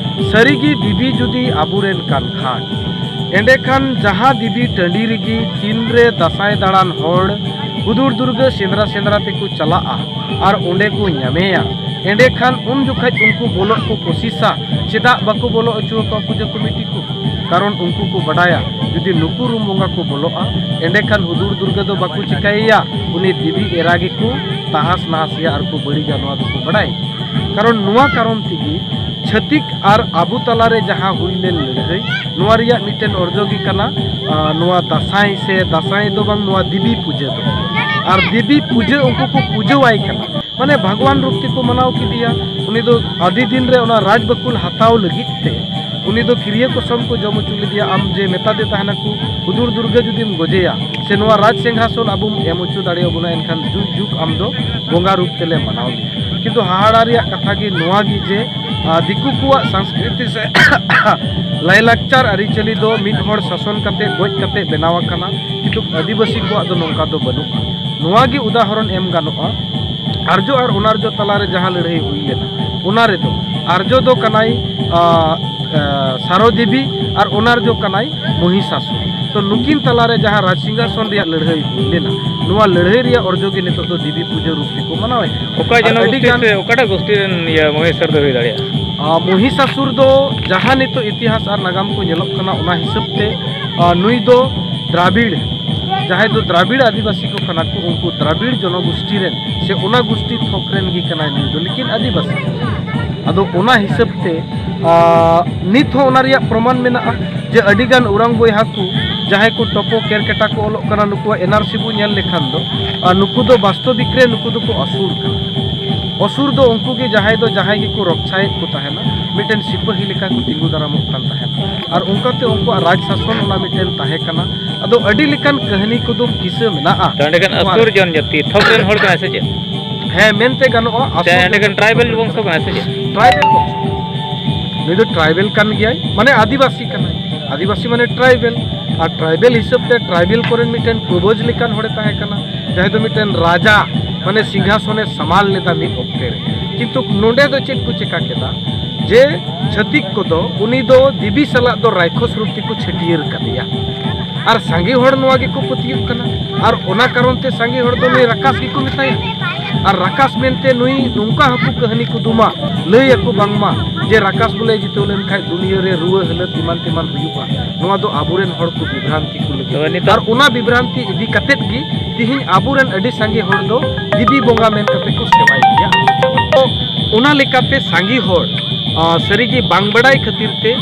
ᱥᱟᱹᱨᱤᱜᱮ ᱫᱮᱵᱤ ᱡᱩᱫᱤ ᱟᱵᱚᱨᱮᱱ ᱠᱟᱱ ᱠᱷᱟᱱ, ᱮᱸᱰᱮᱠᱷᱟᱱ ᱡᱟᱦᱟᱸ ᱫᱮᱵᱤ ᱴᱟᱺᱰᱤ ᱨᱮᱜᱮ ᱛᱤᱱᱨᱮ ᱫᱟᱸᱥᱟᱭ ᱫᱟᱬᱟᱱ ᱦᱚᱲ ᱦᱩᱫᱩᱲ ᱫᱩᱨᱜᱟᱹ ᱥᱮᱸᱫᱽᱨᱟ ᱥᱮᱸᱫᱽᱨᱟ ᱛᱮᱠᱚ ᱪᱟᱞᱟᱜᱼᱟ ᱟᱨ ᱚᱸᱰᱮ ᱠᱚ ᱧᱟᱢᱮᱭᱟ, ᱮᱸᱰᱮᱠᱷᱟᱱ ᱩᱱ ᱡᱚᱠᱷᱟᱡ ᱩᱱᱠᱩ ᱵᱚᱞᱚᱜ ᱠᱚ ᱠᱳᱥᱤᱥᱟ᱾ ᱪᱮᱫᱟᱜ ᱵᱟᱠᱚ ᱵᱚᱞᱚ ᱦᱚᱪᱚ ᱟᱠᱚᱣᱟ ᱯᱩᱡᱟᱹ ᱠᱚᱢᱤᱴᱤ ᱠᱚ? ᱠᱟᱨᱚᱱ ᱩᱱᱠᱩ ᱠᱚ ᱵᱟᱰᱟᱭᱟ ᱡᱩᱫᱤ ᱱᱩᱠᱩ ᱨᱩᱢ ᱵᱚᱸᱜᱟ ᱠᱚ ᱵᱚᱞᱚᱜᱼᱟ, ᱮᱸᱰᱮᱠᱷᱟᱱ ᱦᱩᱫᱩᱲ ᱫᱩᱨᱜᱟᱹ ᱫᱚ ᱵᱟᱠᱚ ᱪᱤᱠᱟᱹᱭᱮᱭᱟ, ᱩᱱᱤ ᱫᱮᱵᱤ ᱮᱨᱟ ᱜᱮᱠᱚ ᱛᱟᱦᱟᱥ ᱱᱟᱦᱟᱥᱮᱭᱟ ᱟᱨ ᱠᱚ ᱵᱟᱹᱲᱤᱡᱟ, ᱱᱚᱣᱟ ᱫᱚᱠᱚ ᱵᱟᱰᱟᱭ᱾ ᱠᱟᱨᱚᱱ ᱱᱚᱣᱟ ᱠᱟᱨᱚᱱ ᱛᱮᱜᱮ ᱪᱷᱟᱹᱛᱤᱠ ᱟᱨ ᱟᱵᱚ ᱛᱟᱞᱟᱨᱮ ᱡᱟᱦᱟᱸ ᱦᱩᱭ ᱞᱮᱱ ᱞᱟᱹᱲᱦᱟᱹᱭ, ᱱᱚᱣᱟ ᱨᱮᱭᱟᱜ ᱢᱤᱫᱴᱮᱱ ᱚᱨᱡᱚ ᱜᱮ ᱠᱟᱱᱟ, ᱟᱨ ᱱᱚᱣᱟ ᱫᱟᱸᱥᱟᱭ ᱥᱮ ᱫᱟᱸᱥᱟᱭ ᱫᱚ ᱵᱟᱝ, ᱱᱚᱣᱟ ᱫᱮᱵᱤ ᱯᱩᱡᱟᱹ ᱫᱚ᱾ ᱟᱨ ᱫᱮᱵᱤ ᱯᱩᱡᱟᱹ ᱩᱱᱠᱩ ᱠᱚ ᱯᱩᱡᱟᱹᱣᱟᱭ ᱠᱟᱱᱟ, ᱢᱟᱱᱮ ᱵᱷᱟᱜᱽᱣᱟᱱ ᱨᱩᱯ ᱛᱮᱠᱚ ᱢᱟᱱᱟᱣ ᱠᱮᱫᱮᱭᱟ᱾ ᱩᱱᱤ ᱫᱚ ᱟᱹᱰᱤ ᱫᱤᱱ ᱨᱮ ᱚᱱᱟ ᱨᱟᱡᱽ ᱵᱟᱹᱠᱩᱞ ᱦᱟᱛᱟᱣ ᱞᱟᱹᱜᱤᱫ ᱛᱮ ᱩᱱᱤ ᱫᱚ ᱠᱤᱨᱤᱭᱟᱹ ᱠᱚᱥᱚᱢ ᱠᱚ ᱡᱚᱢ ᱦᱚᱪᱚ ᱞᱮᱫᱮᱭᱟ᱾ ᱟᱢ ᱡᱮ ᱢᱮᱛᱟᱫᱮ ᱛᱟᱦᱮᱱᱟ ᱠᱚ, ᱦᱩᱫᱩᱲ ᱫᱩᱨᱜᱟᱹ ᱡᱩᱫᱤᱢ ᱜᱚᱡᱮᱭᱟ ᱥᱮ ᱱᱚᱣᱟ ᱨᱟᱡᱽ ᱥᱤᱝᱦᱟᱥᱚᱱ ᱟᱵᱚᱢ ᱮᱢ ᱦᱚᱪᱚ ᱫᱟᱲᱮᱭᱟᱵᱚᱱᱟ, ᱮᱱᱠᱷᱟᱱ ᱡᱩᱜᱽ ᱡᱩᱜᱽ ᱟᱢ ᱫᱚ ᱵᱚᱸᱜᱟ ᱨᱩᱯ ᱛᱮᱞᱮ ᱢᱟᱱᱟᱣ ᱢᱮᱭᱟ᱾ ᱠᱤᱱᱛᱩ ᱦᱟᱦᱟᱲᱟ ᱨᱮᱭᱟᱜ ᱠᱟᱛᱷᱟ ᱜᱮ ᱱᱚᱣᱟ ᱜᱮ ᱡᱮ, ᱟᱨ ᱫᱤᱠᱩ ᱠᱚᱣᱟᱜ ᱥᱚᱝᱥᱠᱨᱤᱛᱤ ᱥᱮ ᱞᱟᱭᱼᱞᱟᱠᱪᱟᱨ ᱟᱹᱨᱤᱪᱟᱹᱞᱤ ᱫᱚ ᱢᱤᱫ ᱦᱚᱲ ᱥᱟᱥᱚᱱ ᱠᱟᱛᱮ, ᱜᱚᱡ ᱠᱟᱛᱮ ᱵᱮᱱᱟᱣ ᱟᱠᱟᱱᱟ, ᱠᱤᱱᱛᱩ ᱟᱹᱫᱤᱵᱟᱹᱥᱤ ᱠᱚᱣᱟᱜ ᱫᱚ ᱱᱚᱝᱠᱟ ᱫᱚ ᱵᱟᱹᱱᱩᱜᱼᱟ᱾ ᱱᱚᱣᱟ ᱜᱮ ᱩᱫᱟᱦᱚᱨᱚᱱ ᱮᱢ ᱜᱟᱱᱚᱜᱼᱟ᱾ ᱟᱨᱡᱚ ᱟᱨ ᱚᱱᱟᱨᱡᱚ ᱛᱟᱞᱟᱨᱮ ᱡᱟᱦᱟᱸ ᱞᱟᱹᱲᱦᱟᱹᱭ ᱦᱩᱭ ᱞᱮᱱᱟ, ᱚᱱᱟ ᱨᱮᱫᱚ ᱟᱨᱡᱚ ᱫᱚ ᱠᱟᱱᱟᱭ, ᱟ, ᱟ, ᱥᱟᱨᱚ ᱫᱮᱵᱤ ᱟᱨ ᱚᱱᱟᱨᱡᱚ ᱠᱟᱱᱟᱭ ᱢᱚᱦᱤᱥᱟᱥᱩᱨ᱾ ᱛᱚ ᱱᱩᱠᱤᱱ ᱛᱟᱞᱟᱨᱮ ᱡᱟᱦᱟᱸ ᱨᱟᱡᱽ ᱥᱤᱝᱦᱟᱥᱚᱱ ᱨᱮᱭᱟᱜ ᱞᱟᱹᱲᱦᱟᱹᱭ ᱦᱩᱭ ᱞᱮᱱᱟ, ᱱᱚᱣᱟ ᱞᱟᱹᱲᱦᱟᱹᱭ ᱨᱮᱭᱟᱜ ᱚᱨᱡᱚ ᱜᱮ ᱱᱤᱛᱚᱜ ᱫᱚ ᱫᱮᱵᱤ ᱯᱩᱡᱟᱹ ᱨᱩᱯ ᱛᱮᱠᱚ ᱢᱟᱱᱟᱣᱮᱫ᱾ ᱚᱠᱟ ᱟᱨ ᱟᱹᱰᱤ ᱡᱚᱱᱚᱜᱳᱥᱴᱤ ᱜᱟᱱ ᱥᱮ ᱚᱠᱟᱴᱟᱜ ᱜᱳᱥᱴᱤ ᱨᱮᱱ ᱤᱭᱟᱹ ᱢᱚᱦᱮᱥᱚᱨ ᱫᱚ ᱦᱩᱭ ᱫᱟᱲᱮᱭᱟᱜᱼᱟ? ᱟ, ᱢᱚᱦᱤᱥᱟᱥᱩᱨ ᱫᱚ ᱡᱟᱦᱟᱸ ᱱᱤᱛᱚᱜ ᱤᱛᱤᱦᱟᱥ ᱟᱨ ᱱᱟᱜᱟᱢ ᱠᱚ ᱧᱮᱞᱚᱜ ᱠᱟᱱᱟ, ᱚᱱᱟ ᱦᱤᱥᱟᱹᱵ ᱛᱮ, ᱟ, ᱱᱩᱭ ᱫᱚ ᱫᱨᱟᱵᱤᱲ, ᱡᱟᱦᱟᱸᱭ ᱫᱚ ᱫᱨᱟᱵᱤᱲ ᱟᱹᱫᱤᱵᱟᱹᱥᱤ ᱠᱚ ᱠᱟᱱᱟ ᱠᱚ, ᱩᱱᱠᱩ ᱫᱨᱟᱵᱤᱲ ᱡᱚᱱᱚᱜᱳᱥᱴᱤ ᱨᱮᱱ ᱥᱮ ᱚᱱᱟ ᱜᱳᱥᱴᱤ ᱛᱷᱚᱠ ᱨᱮᱱ ᱜᱮ ᱠᱟᱱᱟᱭ ᱱᱩᱭ ᱫᱚ, ᱞᱮᱠᱤᱱ ᱟᱹᱫᱤᱵᱟᱹᱥᱤ᱾ ᱟᱫᱚ ᱚᱱᱟ ᱦᱤᱥᱟᱹᱵ ᱛᱮ, ᱟ, ᱱᱤᱛ ᱦᱚᱸ ᱚᱱᱟ ᱨᱮᱭᱟᱜ ᱯᱨᱚᱢᱟᱱ ᱢᱮᱱᱟᱜᱼᱟ ᱡᱮ ᱟᱹᱰᱤ ᱜᱟᱱ ᱩᱨᱟᱝ ᱵᱚᱭᱦᱟ ᱠᱚ, ᱡᱟᱦᱟᱸᱭ ᱠᱚ ᱴᱚᱯᱚ ᱠᱮᱨᱠᱮᱴᱟ ᱠᱚ ᱚᱞᱚᱜ ᱠᱟᱱᱟ, ᱱᱩᱠᱩᱣᱟᱜ ᱮᱱ ᱟᱨ ᱥᱤ ᱵᱚ ᱧᱮᱞ ᱞᱮᱠᱷᱟᱱ ᱫᱚ, ᱟ, ᱱᱩᱠᱩ ᱫᱚ ᱵᱟᱥᱛᱚᱵᱤᱠ ᱨᱮ ᱱᱩᱠᱩ ᱫᱚᱠᱚ ᱚᱥᱩᱨ ᱠᱟᱱᱟ᱾ ᱚᱥᱩᱨ ᱫᱚ ᱩᱱᱠᱩ ᱜᱮ ᱡᱟᱦᱟᱸᱭ ᱫᱚ ᱡᱟᱦᱟᱸᱭ ᱜᱮᱠᱚ ᱨᱚᱠᱪᱷᱟᱭᱮᱫ ᱠᱚ ᱛᱟᱦᱮᱱᱟ, ᱢᱤᱫᱴᱮᱱ ᱥᱤᱯᱟᱹᱦᱤ ᱞᱮᱠᱟ ᱠᱚ ᱛᱤᱸᱜᱩ ᱫᱟᱨᱟᱢᱚᱜ ᱠᱟᱱ ᱛᱟᱦᱮᱱᱟ, ᱟᱨ ᱚᱱᱠᱟᱛᱮ ᱩᱱᱠᱩᱣᱟᱜ ᱨᱟᱡᱽ ᱥᱟᱥᱚᱱ ᱚᱱᱟ ᱢᱤᱫᱴᱮᱱ ᱛᱟᱦᱮᱸ ᱠᱟᱱᱟ᱾ ᱟᱫᱚ ᱟᱹᱰᱤ ᱞᱮᱠᱟᱱ ᱠᱟᱹᱦᱱᱤ ᱠᱩᱫᱩᱢ ᱠᱤᱥᱟᱹ ᱢᱮᱱᱟᱜᱼᱟ᱾ ᱛᱚ ᱮᱸᱰᱮᱠᱷᱟᱱ ᱱᱚᱣᱟ ᱟᱥᱩᱨ ᱨᱮ᱾ ᱡᱚᱱᱡᱟᱹᱛᱤ ᱛᱷᱚᱠ ᱨᱮᱱ ᱦᱚᱲ ᱠᱟᱱᱟᱭ ᱥᱮ ᱪᱮᱫ? ᱦᱮᱸ, ᱢᱮᱱᱛᱮ ᱜᱟᱱᱚᱜᱼᱟ, ᱥᱮ ᱟᱥᱩᱨ ᱮᱸᱰᱮᱠᱷᱟᱱ ᱡᱚᱱᱡᱟᱹᱛᱤ ᱴᱨᱟᱭᱵᱮᱞ ᱛᱷᱚᱠ ᱨᱮᱱ ᱵᱚᱝᱥᱚ ᱠᱟᱱᱟᱭ ᱥᱮ ᱪᱮᱫ? ᱴᱨᱟᱭᱵᱮᱞ ᱵᱚᱝᱥᱚ᱾ ᱱᱩᱭ ᱫᱚ ᱴᱨᱟᱭᱵᱮᱞ ᱠᱟᱱ ᱜᱮᱭᱟᱭ, ᱢᱟᱱᱮ ᱟᱹᱫᱤᱵᱟᱹᱥᱤ ᱠᱟᱱᱟᱭ᱾ ᱟᱹᱫᱤᱵᱟᱹᱥᱤ ᱢᱟᱱᱮ ᱴᱨᱟᱭᱵᱮᱞ᱾ ᱟᱨ ᱴᱨᱟᱭᱵᱮᱞ ᱦᱤᱥᱟᱹᱵ ᱛᱮ ᱴᱨᱟᱭᱵᱮᱞ ᱠᱚᱨᱮᱱ ᱢᱤᱫᱴᱮᱱ ᱯᱩᱨᱵᱚᱡᱽ ᱞᱮᱠᱟᱱ ᱦᱚᱲᱮ ᱛᱟᱦᱮᱸ ᱠᱟᱱᱟ, ᱡᱟᱦᱟᱸᱭ ᱫᱚ ᱢᱤᱫᱴᱮᱱ ᱨᱟᱡᱟ, ᱢᱟᱱᱮ ᱥᱤᱝᱦᱟᱥᱚᱱᱮ ᱥᱟᱢᱟᱞ ᱞᱮᱫᱟ ᱢᱤᱫ ᱚᱠᱛᱮ ᱨᱮ᱾ ᱠᱤᱱᱛᱩ ᱱᱚᱰᱮ ᱫᱚ ᱪᱮᱫ ᱠᱚ ᱪᱮᱠᱟ ᱠᱮᱫᱟ, ᱡᱮ ᱪᱷᱟᱹᱛᱤᱠ ᱠᱚᱫᱚ ᱩᱱᱤ ᱫᱚ ᱫᱮᱵᱤ ᱥᱟᱞᱟᱜ ᱫᱚ ᱨᱟᱭᱠᱷᱚᱥ ᱨᱩᱯ ᱛᱮᱠᱚ ᱪᱷᱟᱹᱴᱭᱟᱹᱨ ᱠᱟᱫᱮᱭᱟ᱾ ᱟᱨ ᱥᱟᱸᱜᱮ ᱦᱚᱲ ᱱᱚᱣᱟ ᱜᱮᱠᱚ ᱯᱟᱹᱛᱭᱟᱹᱜ ᱠᱟᱱᱟ᱾ ᱟᱨ ᱚᱱᱟ ᱠᱟᱨᱚᱱ ᱛᱮ ᱥᱟᱸᱜᱮ ᱦᱚᱲ ᱫᱚ ᱱᱩᱭ ᱨᱟᱠᱟᱥ ᱜᱮᱠᱚ ᱢᱮᱛᱟᱭᱟ᱾ ᱟᱨ ᱨᱟᱠᱟᱥ ᱢᱮᱱᱛᱮ ᱱᱩᱭ ᱱᱚᱝᱠᱟ ᱦᱚᱸᱠᱚ ᱠᱟᱹᱦᱱᱤ ᱠᱩᱫᱩᱢᱟ, ᱞᱟᱹᱭ ᱟᱠᱚ ᱵᱟᱝᱢᱟ ᱡᱮ ᱨᱟᱠᱟᱥ ᱵᱚᱞᱮ ᱡᱤᱛᱟᱹᱣ ᱞᱮᱱᱠᱷᱟᱱ ᱫᱩᱱᱤᱭᱟᱹ ᱨᱮ ᱨᱩᱣᱟᱹ ᱦᱟᱹᱞᱟᱹᱛ ᱮᱢᱟᱱ ᱛᱮᱢᱟᱱ ᱦᱩᱭᱩᱜᱼᱟ᱾ ᱱᱚᱣᱟ ᱫᱚ ᱟᱵᱚᱨᱮᱱ ᱦᱚᱲ ᱠᱚ ᱵᱤᱵᱷᱨᱟᱱᱛᱤ ᱠᱚ ᱞᱟᱹᱜᱤᱫ᱾ ᱛᱚᱵᱮ ᱱᱤᱛᱚᱜ ᱟᱨ ᱚᱱᱟ ᱵᱤᱵᱷᱨᱟᱱᱛᱤ ᱤᱫᱤ ᱠᱟᱛᱮᱫ ᱜᱮ ᱛᱤᱦᱤᱧ ᱟᱵᱚᱨᱮᱱ ᱟᱹᱰᱤ ᱥᱟᱸᱜᱮ ᱦᱚᱲ ᱫᱚ ᱫᱮᱵᱤ ᱵᱚᱸᱜᱟ ᱢᱮᱱ ᱠᱟᱛᱮ ᱠᱚ ᱥᱮᱵᱟᱭ ᱜᱮᱭᱟ᱾ ᱛᱚ ᱚᱱᱟ ᱞᱮᱠᱟᱛᱮ ᱥᱟᱸᱜᱮ ᱦᱚᱲ, ᱟ, ᱥᱟᱹᱨᱤᱜᱮ ᱵᱟᱝ ᱵᱟᱰᱟᱭ ᱠᱷᱟᱹᱛᱤᱨ ᱛᱮ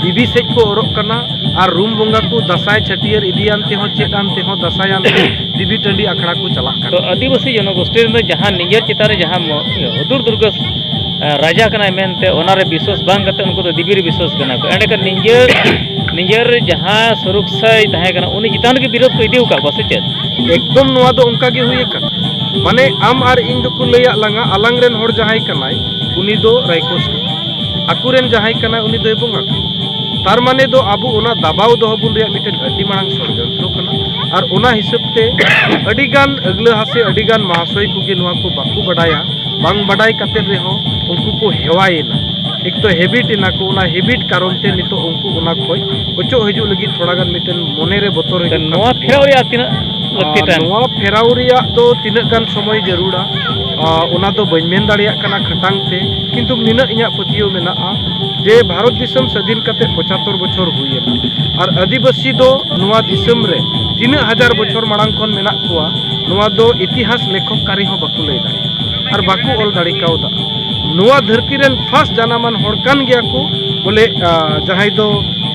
ᱫᱮᱵᱤ ᱥᱮᱫ ᱠᱚ ᱚᱨᱚᱜ ᱠᱟᱱᱟ ᱟᱨ ᱨᱩᱢ ᱵᱚᱸᱜᱟ ᱠᱚ ᱫᱟᱸᱥᱟᱭ ᱪᱷᱟᱹᱴᱭᱟᱹᱨ ᱤᱫᱤᱭᱟᱱ ᱛᱮᱦᱚᱸ ᱪᱮᱫ ᱟᱱ ᱛᱮᱦᱚᱸ ᱫᱟᱸᱥᱟᱭᱟᱱ ᱛᱮ ᱫᱮᱵᱤ ᱴᱟᱺᱰᱤ ᱟᱠᱷᱲᱟ ᱠᱚ ᱪᱟᱞᱟᱜ ᱠᱟᱱᱟ᱾ ᱛᱚ ᱟᱹᱫᱤᱵᱟᱹᱥᱤ ᱡᱚᱱᱚᱜᱳᱥᱴᱤ ᱨᱮᱱ ᱫᱚ ᱡᱟᱦᱟᱸ ᱱᱤᱡᱮᱨ ᱪᱮᱛᱟᱱ ᱨᱮ ᱡᱟᱦᱟᱸ ᱢᱚ-, ᱦᱩᱫᱩᱲ ᱫᱩᱨᱜᱟᱹ, ᱟ, ᱨᱟᱡᱟ ᱠᱟᱱᱟᱭ ᱢᱮᱱᱛᱮ ᱚᱱᱟᱨᱮ ᱵᱤᱥᱣᱟᱥ ᱵᱟᱝ ᱠᱟᱛᱮ ᱩᱱᱠᱩ ᱫᱚ ᱫᱮᱵᱤ ᱨᱮ ᱵᱤᱥᱣᱟᱥ ᱠᱟᱱᱟ ᱠᱚ᱾ ᱮᱸᱰᱮᱠᱷᱟᱱ ᱱᱤᱡᱮᱨ, ᱱᱤᱡᱮᱨ ᱡᱟᱦᱟᱸ ᱥᱩᱨᱚᱠᱥᱟᱭ ᱛᱟᱦᱮᱸ ᱠᱟᱱᱟ ᱩᱱᱤ ᱪᱮᱛᱟᱱ ᱨᱮᱜᱮ ᱵᱤᱨᱳᱫ ᱠᱚ ᱤᱫᱤ ᱟᱠᱟᱫ ᱠᱚᱣᱟ ᱥᱮ ᱪᱮᱫ? ᱮᱠᱫᱚᱢ ᱱᱚᱣᱟ ᱫᱚ ᱚᱱᱠᱟ ᱜᱮ ᱦᱩᱭ ᱟᱠᱟᱱᱟ᱾ ᱢᱟᱱᱮ ᱟᱢ ᱟᱨ ᱤᱧ ᱫᱚᱠᱚ ᱞᱟᱹᱭᱟᱫ ᱞᱟᱝᱟ, ᱟᱞᱟᱝ ᱨᱮᱱ ᱦᱚᱲ ᱡᱟᱦᱟᱸᱭ ᱠᱟᱱᱟᱭ ᱩᱱᱤ ᱫᱚ ᱨᱟᱭᱠᱷᱚᱥ ᱠᱟᱱᱟᱭ, ᱟᱠᱚᱨᱮᱱ ᱡᱟᱦᱟᱸᱭ ᱠᱟᱱᱟᱭ ᱩᱱᱤ ᱫᱚᱭ ᱵᱚᱸᱜᱟ ᱠᱟᱱᱟ᱾ ᱛᱟᱨ ᱢᱟᱱᱮ ᱫᱚ ᱟᱵᱚ ᱚᱱᱟ ᱫᱟᱵᱟᱣ ᱫᱚᱦᱚ ᱵᱚᱱ ᱨᱮᱭᱟᱜ ᱢᱤᱫᱴᱮᱱ ᱟᱹᱰᱤ ᱢᱟᱨᱟᱝ ᱥᱚᱲᱡᱚᱱᱛᱨᱚ ᱠᱟᱱᱟ᱾ ᱟᱨ ᱚᱱᱟ ᱦᱤᱥᱟᱹᱵ ᱛᱮ ᱟᱹᱰᱤᱜᱟᱱ ᱟᱹᱜᱞᱟᱹ ᱦᱟᱥᱮ, ᱟᱹᱰᱤᱜᱟᱱ ᱢᱟᱦᱟᱥᱚᱭ ᱠᱚᱜᱮ ᱱᱚᱣᱟ ᱠᱚ ᱵᱟᱠᱚ ᱵᱟᱰᱟᱭᱟ᱾ ᱵᱟᱝ ᱵᱟᱰᱟᱭ ᱠᱟᱛᱮ ᱨᱮᱦᱚᱸ ᱩᱱᱠᱩ ᱠᱚ ᱦᱮᱣᱟᱭᱮᱱᱟ, ᱮᱠ ᱛᱚ ᱦᱮᱵᱤᱴ ᱮᱱᱟ ᱠᱚ᱾ ᱚᱱᱟ ᱦᱮᱵᱤᱴ ᱠᱟᱨᱚᱱ ᱛᱮ ᱱᱤᱛᱚᱜ ᱩᱱᱠᱩ ᱚᱱᱟ ᱠᱷᱚᱡ ᱚᱪᱚᱜ ᱦᱤᱡᱩᱜ ᱞᱟᱹᱜᱤᱫ ᱛᱷᱚᱲᱟ ᱜᱟᱱ ᱢᱤᱫᱴᱮᱱ ᱢᱚᱱᱮ ᱨᱮ ᱵᱚᱛᱚᱨ ᱦᱤᱡᱩᱜ ᱠᱟᱱ ᱱᱚᱣᱟ ᱛᱟᱠᱚᱣᱟ᱾ ᱯᱷᱮᱨᱟᱣ ᱨᱮᱭᱟᱜ ᱛᱤᱱᱟᱹᱜ ᱞᱟᱹᱠᱛᱤ ᱟᱨ ᱛᱟᱦᱮᱱ? ᱱᱚᱣᱟ ᱯᱷᱮᱨᱟᱣ ᱨᱮᱭᱟᱜ ᱫᱚ ᱛᱤᱱᱟᱹᱜ ᱜᱟᱱ ᱥᱚᱢᱚᱭ ᱡᱟᱹᱨᱩᱲᱟ, ᱟ, ᱚᱱᱟ ᱫᱚ ᱵᱟᱹᱧ ᱢᱮᱱ ᱫᱟᱲᱮᱭᱟᱜ ᱠᱟᱱᱟ ᱠᱷᱟᱴᱟᱝ ᱛᱮ, ᱠᱤᱱᱛᱩ ᱱᱤᱱᱟᱹᱜ ᱤᱧᱟᱹᱜ ᱯᱟᱹᱛᱭᱟᱹᱣ ᱢᱮᱱᱟᱜᱼᱟ ᱡᱮ ᱵᱷᱟᱨᱚᱛ ᱫᱤᱥᱚᱢ ᱥᱟᱹᱫᱷᱤᱱ ᱠᱟᱛᱮ ᱯᱚᱸᱪᱟᱛᱛᱳᱨ ᱵᱚᱪᱷᱚᱨ ᱦᱩᱭᱮᱱᱟ᱾ ᱟᱨ ᱟᱹᱫᱤᱵᱟᱹᱥᱤ ᱫᱚ ᱱᱚᱣᱟ ᱫᱤᱥᱚᱢ ᱨᱮ ᱛᱤᱱᱟᱹᱜ ᱦᱟᱡᱟᱨ ᱵᱚᱪᱷᱚᱨ ᱢᱟᱲᱟᱝ ᱠᱷᱚᱱ ᱢᱮᱱᱟᱜ ᱠᱚᱣᱟ, ᱱᱚᱣᱟ ᱫᱚ ᱤᱛᱤᱦᱟᱥ ᱞᱮᱠᱷᱚᱠ ᱠᱟᱹᱨᱤ ᱦᱚᱸ ᱵᱟᱠᱚ ᱞᱟᱹᱭ ᱫᱟᱲᱮᱭᱟᱜᱼᱟ ᱟᱨ ᱵᱟᱠᱚ ᱚᱞ ᱫᱟᱲᱮ ᱠᱟᱣᱫᱟ᱾ ᱱᱚᱣᱟ ᱫᱷᱟᱹᱨᱛᱤ ᱨᱮᱱ ᱯᱷᱟᱥᱴ ᱡᱟᱱᱟᱢᱟᱱ ᱦᱚᱲ ᱠᱟᱱ ᱜᱮᱭᱟ ᱠᱚ, ᱵᱚᱞᱮ ᱟᱸ, ᱡᱟᱦᱟᱸᱭ ᱫᱚ